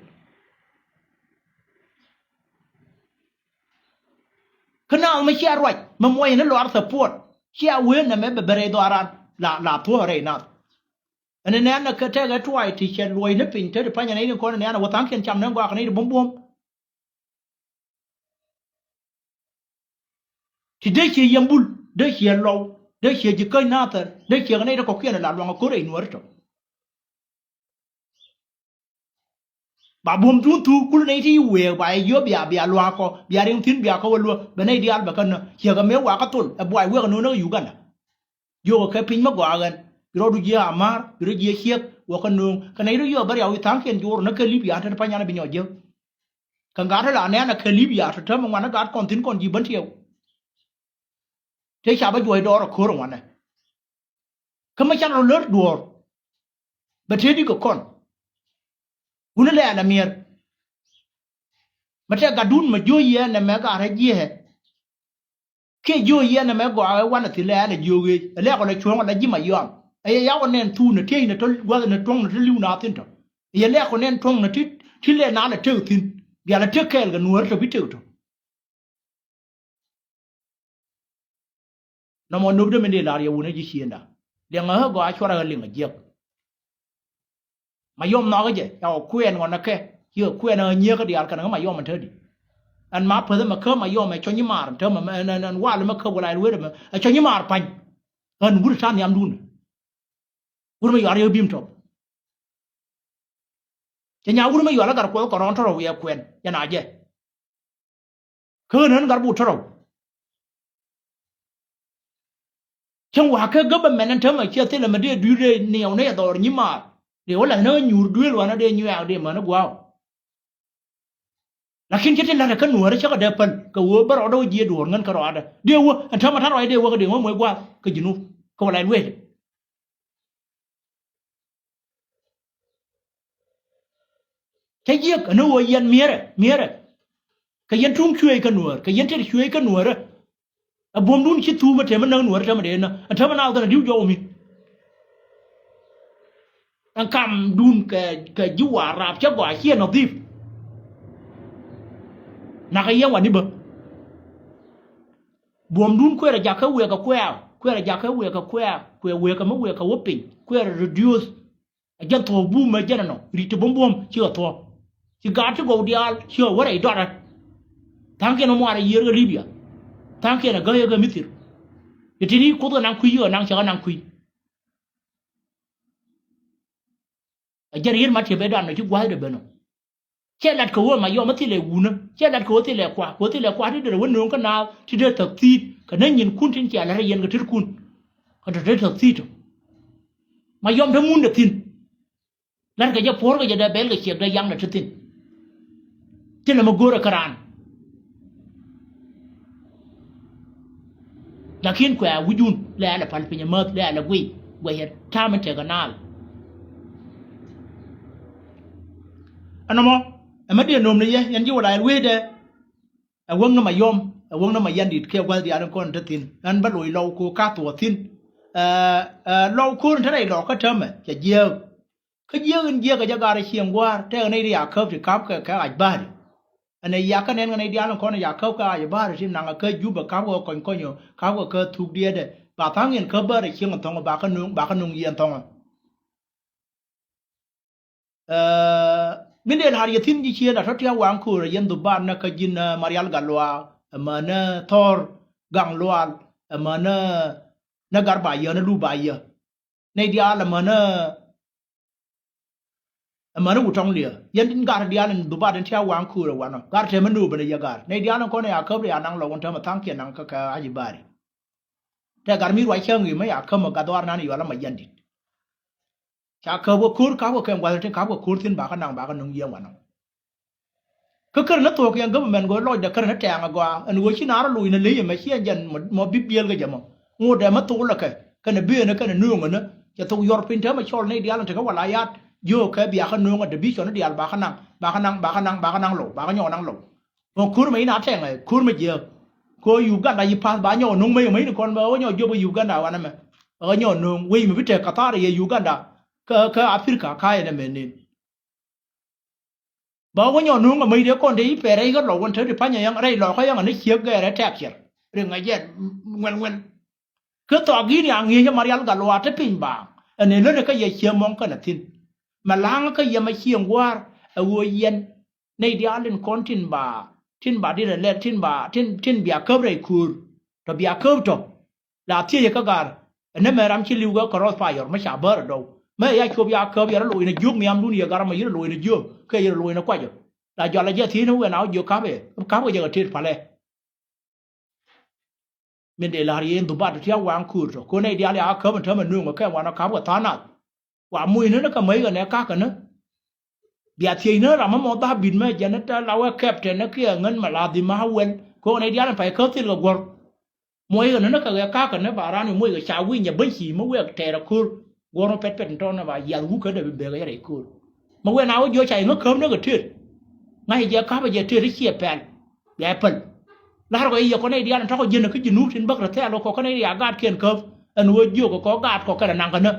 Kä naath mi cia ruac mi muɔc ni lɔar support cia wee nɛmɛ bɛ bɛ rɛy dhɔaran la la thuɔ̱ɔ̱ rɛy nath. Ɛn nɛn ɛ kɛ tɛkɛ tuay ti cɛ luɔc ni piny te ti pa̱ny ɛ nɛy tin kɔn ɛ nɛn ɛ wä tha̱a̱ŋkiɛn cam ni gɔaa kɛ nɛy ti buɔ̱m buɔ̱m. Ti dee ciɛ yɛm bul dee ciɛ lɔw dee ciɛ ji̱ käc nathɛr dee ciɛ kɛ nɛy ti kɔ̱kiɛn ɛ la luaŋ ɛ ko̱r rɛy nuääri tɔ. Ba buɔ̱m tun thuk kul nɛy ti week ba yɛ jiök bia bia luaak kɔ bia riŋ thi̱n bia kɔ wä luäk bɛ nɛy diaal bɛ kä nä ciɛ kɛ mëë wakä thol ɛ buay wek ɛ no̱o̱ŋ näk Uganda. Jiök ɛ kɛ piny mi gɔaa ɣɛn bi rɔɔdu jiɛ ama̱a̱r bi rɔ jiɛ ciek wä kä no̱o̱ŋ kɛ nɛy rɔ yɔɔk bä riaw i̱ tha̱a̱ŋkiɛn joor näk kɛ Libya te ti pa̱ny an bi nyɔk jiäk. Kɛ gat te la nɛn ɛ kɛ Libya te täämɛ ŋuan ɛ gat kɔn thi̱n kɔn ji̱ bän tiɛw. Te ca bä juɔc dɔɔr ɛ ko̱r ɛ ŋuanɛ. Kä mi can rɔ lär duɔ̱ɔ̱r bɛ tëëdi kɛ kɔn. Wuni lɛɛl ɛ miɛr. Mɛ tɛ gatdun mɛ jiök yɛ nɛmɛ gat rɛ jiɛɛ. Kiɛ jiök yɛ nɛmɛ gɔaa ɛ wanɛ thi lɛɛl ɛ jiök ëë ɛ lɛɛk ɔ lɛ cuɔ̱ɔ̱ŋ ɔ lɛ ji̱ Mayɔm ɛ yɛ yak ɔ nɛn thuun ɛ tiec nɛ tɔ gua̱th nɛ tuɔ̱ŋ nɛ tɔ li̱w naath thi̱n tɔ. Ɛ yɛ lɛɛk ɔ nɛn tuɔ̱ŋ nɛ ti ti lɛ naath lɛ tëk thi̱n. Bia lɛ tëk kɛɛl kɛ nuäär tɔ bi tëk tɔ. Nɔmɔ nöpdä min dee lar yɛ wunä ji̱ ciënda. Liɛŋä ɣä gɔaa cuarɛ ɣä liŋ a jiäk. Mayɔm nhɔakä jɛ ca kɔ kuɛɛn ɣɔn ɛ kɛ ciɛ kuɛɛn ɣä nyiëëkä diaal kɛn ɣä Mayɔm ɛ tädi. Ɛn ma päth ɛmɛ kä Mayɔm ɛ cɔny i̱maar täämɛ ɛn wal ɛmɛ kä wala ɛn wet ɛmɛ ɛ cɔny i̱maar pa̱ny. Ɣän wut ɛ ta̱a̱ nhiamdun. Wut ɛmɛ yuar yɛ bim tɔp. Cɛ nya wut ɛmɛ yual ɛ gat kuɔth kɔn rɔ̱ɔ̱n tɔ̱rɔw yɛ kuɛn yɛn a jɛ. Kä ɣän ɣän gat buk tɔ̱rɔw. Cäŋ wa̱a̱ kä government ɛn täämɛ ciɛ thilɛ mɛ dee dui̱r dee niɛw ni ɛ dhɔr nyimaar. Dee wä la̱th ni ɣä nyuur duëël wanɛ dee nyuɛɛk dee mäni gua̱a̱w. Lakin cä ti la̱t ɛ kä nuäärä cä kɛ dee päl kɛ ɣöö bä rɔɔdɛ wä jiɛ duɔ̱ɔ̱r ŋän kä rɔɔdɛ dee wä ɛn täämɛ ta̱t rɔɔdɛ dee wä kɛ dee wä moc gua̱a̱th kä Jinub kɛ wä lac lueecdɛ. Cä jiäk ɛn ɣöö yɛn mi̱eerɛ mi̱eerɛ. Kɛ yɛn tuŋ cuëëc kä nuäär kɛ yɛn tet cuëëc kä nuäärä. Ɛ buɔ̱mdun ci thuumä tɛmɛ näk nuäärä tɛmɛ dee nä ɛn täämɛ naath kɛn ɛ di̱w jɔw mi. Ɛn kamdun kɛ kɛ ji̱ wa̱a̱ raap cä gɔaa ciɛ nadhif. Nakä yɛn wani bä. Buɔ̱mdun kuɛɛrɛ jakä wëë kɛ kuɛɛk kuɛɛrɛ jakä wëë kɛ kuɛɛk kuɛ wëë kɛ mi wëë kɛ wä piny kuɛɛrɛ reduce. Ɛ jɛn thuɔ̱k bumɛ jɛn ɛnɔ ri̱t ti buɔ̱m buɔ̱m cikɛ thuɔ̱k. Ci gaat ti gɔw diaal cikɛ wä rɛy dɔrɛ. Tha̱a̱ŋkiɛn ɛ muaar ɛ yiër kɛ Libya. Tha̱a̱ŋkiɛn ɛ gäyɛ kɛ Mithir. Ɛ tini kuoth kɛ naŋ kui̱ cikɛ naŋ cɛ kɛ naŋ kui̱. Ɛ jɛn riet ma tiɛp ëë dan nɔ ci gua̱a̱thdɛ ben ɔ. Cɛ lat kɛ ɣöö Mayɔm ɛ thilɛ wunä cɛ lat kɛ ɣöö thilɛ kua̱r kɛ ɣöö thilɛ kua̱r ti derɛ wä nööŋ kä naath ti dee thäk thi̱i̱t kɛ nä nyinkun tin cia la̱t rɛy yɛn kɛ tetkun. Kɛ tɔ te thäk thi̱i̱t ɔ Mayɔm te mundɛ thi̱n. La̱t kɛ jɛ puɔ̱ɔ̱r kɛ jɛ dee bɛl kɛ ciɛk dee yaŋdɛ te thi̱n. Thilɛ mi go̱o̱rɛ kä raan. Lakin kuɛ a wi̱cun lɛ alɛ pal piny amäth lɛ alɛ guiy guɛyɛ ta̱a̱ mi tekɛ naal. Ɛnɔmɔ ɛmɛ dee nöm ni yɛ yɛn ji̱ wä la ɛl wecdɛ. Ɛ wäŋ ni Mayɔm ɛ wäŋ ni Mayandit kiɛ gua̱th diaal in kɔn te thi̱n ɛn bä loc lɔw ko̱o̱k ka thuɔɔk thi̱n. Ɛ ɛ lɔw ko̱o̱r in te rɛy lɔɔk kä täämɛ cɛ jiääk. Kä jiäk in jiäk kɛ jɛ gar ɛ cieŋ gua̱a̱r tɛk nɛy ti ya käp ti kap kɛ kɛ ɣac bäri. Ɛn ɛ ya kä nɛn kɛ nɛy diaal in kɔn ya käp kɛ ɣac bäri ti naŋ ɛ kä Jubɛ kap kɛ kɔny kɔny ɔ kap kɛ kä thuk diɛɛdɛ ba tha̱a̱ŋ in käp bäri cieŋ in thɔ̱ŋ ba kä nuŋ ba kä nuŋ yiɛn thɔ̱ŋ ɔ. Ɛ min dee la̱r yɛ thi̱n ji̱ cieen a tɔ̱ tia̱a̱ waŋ köörä yɛn dhup bar nä kä ji̱n ɛ Marial Gatluak ɛmänä Thɔr Gaŋ Lual ɛmänä nä Gar ba yä nä Lup ba yä. Nɛy diaal ɛmänä Ɛmɛni wut tɔŋ liɛ yɛn tin gat diaal in dhubat in tia waŋ kuur ɛ wanɔ gat tɛmɛ no̱o̱ ben ɛ yɛ gat nɛy diaal in kɔn ɛ ya käp ɛ ya naŋ lɔw in tɛmɛ thaŋ kiɛ naŋ kä kɛ aci bari. Tɛ gat mi ruac cäŋ i̱ mɛ ya käp mɛ gat dhuar nan i̱ yual ɛmɛ yɛn dit. Ca käp wä ko̱r kap wä kɛn gua̱th in tin kap wä ko̱r thi̱n bakä naŋ bakä no̱o̱ŋ yɛn wanɔ. Kä kärɛ ni thuɔ̱k yɛn government go̱o̱r lɔcdɛ kärɛ ni tɛ̈ɛ̈ŋ agɔaa ɛn ɣöö ci naar loc ni ley ɛmɛ ci ɛn jɛn mɔ bi biëël kɛ jɛ mɔ. Ŋotdɛ mi thok lɛ kɛ kɛnɛ bëënä kɛnɛ nööŋä ni cɛ thok yɔr piny täämɛ cɔl nɛy diaal in tekɛ wala yaat jiöök kɛ biakä nööŋä division ni diaal bakä naŋ bakä naŋ bakä naŋ bakä naŋ lɔw bakä nyɔk naŋ lɔw. Ɣän ko̱r mɛ in a tɛŋɛ ko̱r mɛ jiääk. Kɛ ɣöö Uganda yi pa̱th ba nyɔk no̱o̱ŋ mɛ yɛ mɛ in kɔn mɛ ɣän nyɔk jiöp ɛ Uganda wanɛ mɛ. Ɣän nyɔk no̱o̱ŋ wec mɛ bi tɛk kathar yɛ Uganda kä kä Africa ka̱a̱c ɛn ɛmɛ nen. Ba wä nyɔ nuŋ a mäc dee kɔn dee i̱ pɛr rɛy kä lɔ wän te di pa̱nyɛ yäŋ rɛy lɔ kä yäŋ a ni ciek gɛɛr ɛ tɛk ciɛr. Ri ŋäc jɛ ŋuɛl ŋuɛl. Kä thɔak i̱ ni a ŋi̱eec ɛ Marial Gatluak te piny baaŋ ɛn ɛ lät ɛ kä yɛ ciek mɔŋ kɛn a thi̱n. Mɛ la̱a̱ŋ kä yɛ mɛ cieŋ gua̱a̱r ɛ ɣöö yɛn nɛy diaal in kɔn tin ba tin ba dit ɛ lɛl tin ba tin tin bia käp rɛy köör tɔ bia käp tɔ. La thiecä kä gar. Ɛn nɛmɛ ram ci li̱w kä kɛ rɔth payɔr mi ca bär ɛ dɔw. Mi ya cop ya käp yɛr ɛ loc ni jiök nhiamdun yɛ gar ɛmɔ yɛr ɛ loc ni jiök kɛ yɛr ɛ loc ni kuacä. La jɔal ɛ jɛ thiec ni wɛn a wä jiök ka̱pɛ ka̱pkɛ jɛ kɛ tet palɛ. Min dee la̱r yɛ in dhubat ti a waŋ köör tɔ ko̱n nɛy diaal ya kä käp in täämɛ nööŋ ɛ kɛ wanɔ ka̱pkɛ tha̱a̱ŋ nath. Wa muc ni ni kɛ mäc kɛ nɛ ka̱kä ni. Bia thiec ni ram mi mɔ dhap bit mɛ jɛn ni tɛ la wee kɛp tɛ ni kiɛ ŋän mɛ la dhim ma wɛl kɛ ɣän nɛy diaal in pay kä thil kɛ guɔ̱r. Muɔc kɛ ni ni kɛ ɣɛ ka̱kä ni ba raan wi̱i̱ muɔc kɛ ca wi̱i̱ nyɛ bäny ci mi wek tɛɛr ɛ ko̱r. Guɔ̱r mi pɛt pɛt ni tɔ̱ ni ba yiath wuk kä dee bi bek ɛ rɛy ko̱r. Mi wek na wä jiɔc ca iŋä käp ni kɛ tëët. Ŋa̱c jɛ ka̱pä jɛ tëët i̱ ciɛ pɛl. Bia jɛ päl. La̱r kɔ i̱ yɛ kɔ nɛy diaal in tɔ̱kɔ ji̱n kä ji̱ nuuk tin bäk rɛ thɛɛl kɔ kɔ nɛy diaal gaat kiɛn käp. Ɛn ɣöö jiök kɔ gaat kɔ kɛnɛ naŋ kɛ ni.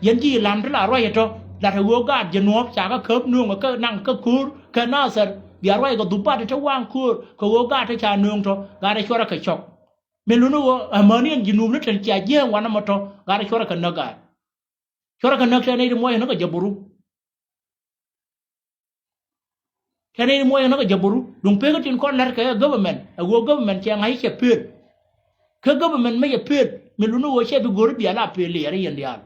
Yɛn ji̱ i̱ lam ti la ruac ɛ tɔ̱ lat ɛ ɣöö gaat ji̱ nuɔ̱ɔ̱p ca kä käp nööŋ kä naŋ kä ko̱r kɛ nathɛr bia ruac kɛ dhup bat te waŋ ko̱r kɛ ɣöö gaat te ca nööŋ tɔ̱ gaat ɛ cuarɛ kɛ cɔk. Min luni ɣöö amäni ɛn ji̱ nuuk ni ten cia jiääŋ wanɛ mɔ tɔ̱ gaat ɛ cuarɛ kɛ näk gaat. Cuarɛ kɛ näk tɛn nɛy ti muɔc ɛn kä jɛ bo̱ru. Tɛn nɛy ti muɔc ɛn kä jɛ bo̱ru duŋ pek kä tin kɔn la̱t kɛ government ɛ ɣöö government cɛ ŋa̱c cɛ pëët. Kä government mi cɛ pëët min luni ɣöö cɛ bi go̱r bia la pëët liɛɛr i̱ yɛn diaal.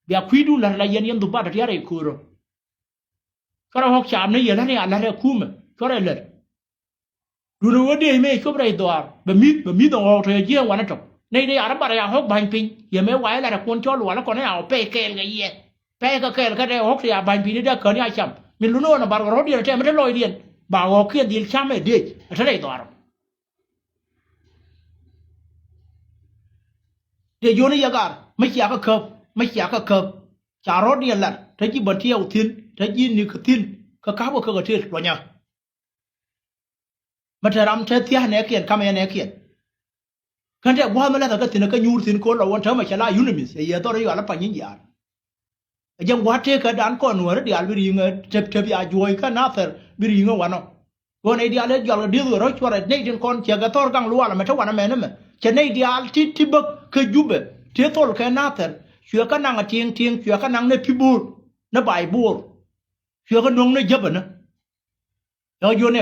Bia kui̱dun la̱t la yɛn yɛn dhup bat tɔ̱ tiarɛ i̱ köörä. Cuarɛ ɣɔ̱k caam ni yɛ la̱t ni a la̱t ɛ kumɛ cuarɛ lät. Duundɛ ɣöö dëëc mëë cop rɛy dhɔaar bɛ mi̱th bɛ mi̱th ɛ ɣɔ̱ɔ̱k tɔ̱ yɛ jiääŋ wanɛ tɔ̱. Nɛy dee a rɔ bar a ya ɣɔ̱k ba̱ny piny yɛ mëë wa̱i̱ lat ɛ kuɔn cɔl wal ɛ kɔn ɛ ya ɣɔ̱k pɛy kɛɛl kɛ yɛ. Pɛy kɛ kɛɛl kä dee ɣɔ̱k ti ya ba̱ny piny ni dee käni a cam min luni ɣöö nɛ bar kɛ rɔ̱diɛn ɛ tɛmɛ te lɔcdiɛn ba ɣɔ̱kiɛn dhil cam ɛ dëëc ɛ te rɛy dhɔaar. Dee jiöni yɛ gar mi cia kä käp mi cia kä käp. Ca rɔ̱diɛn lat te ji̱ bän tiɛɛw thi̱n te ji̱ ni̱k kä thi̱n kä ka̱pkɛ kä kä tëë luɔ̱nyä. Mi te ram te thia̱a̱ nɛɛkiɛn kamɛ yɛ nɛɛkiɛn. Kän tɛ gua̱a̱th mi la̱thä kä thi̱n kä nyuur thi̱n ko̱r lɔ wän täämɛ cɛ la unanimous ɛ yɛ dhɔr i̱ yual i̱ pany in jiaar. Ɛ jɛn gua̱a̱th tëëkädan kɔn nuääri diaal bi ri̱i̱ŋä tep tep ya juɔ̱ɔ̱c kä nathɛr bi ri̱i̱ŋä wanɔ. Ɣöö nɛy diaal ëë jual kɛ dieth ɣöö rɔ̱ cuarɛ nɛy tin kɔn ciɛ kɛ thɔr gaŋ luaal ɛmɛ te wanɛ mɛn ɛmɛ cɛ nɛy diaal ti ti bäk kä Jubɛ ti thol kɛ nathɛr. Cuɛ kä naŋ ɛ ti̱i̱ŋ ti̱i̱ŋ cuɛ kä naŋ nɛ pi̱ bo̱o̱r nɛ ba̱a̱c bo̱o̱r. Cuɛ kä nöŋ nɛ jäpänä. Ɛ ɣöö jiöt nɛ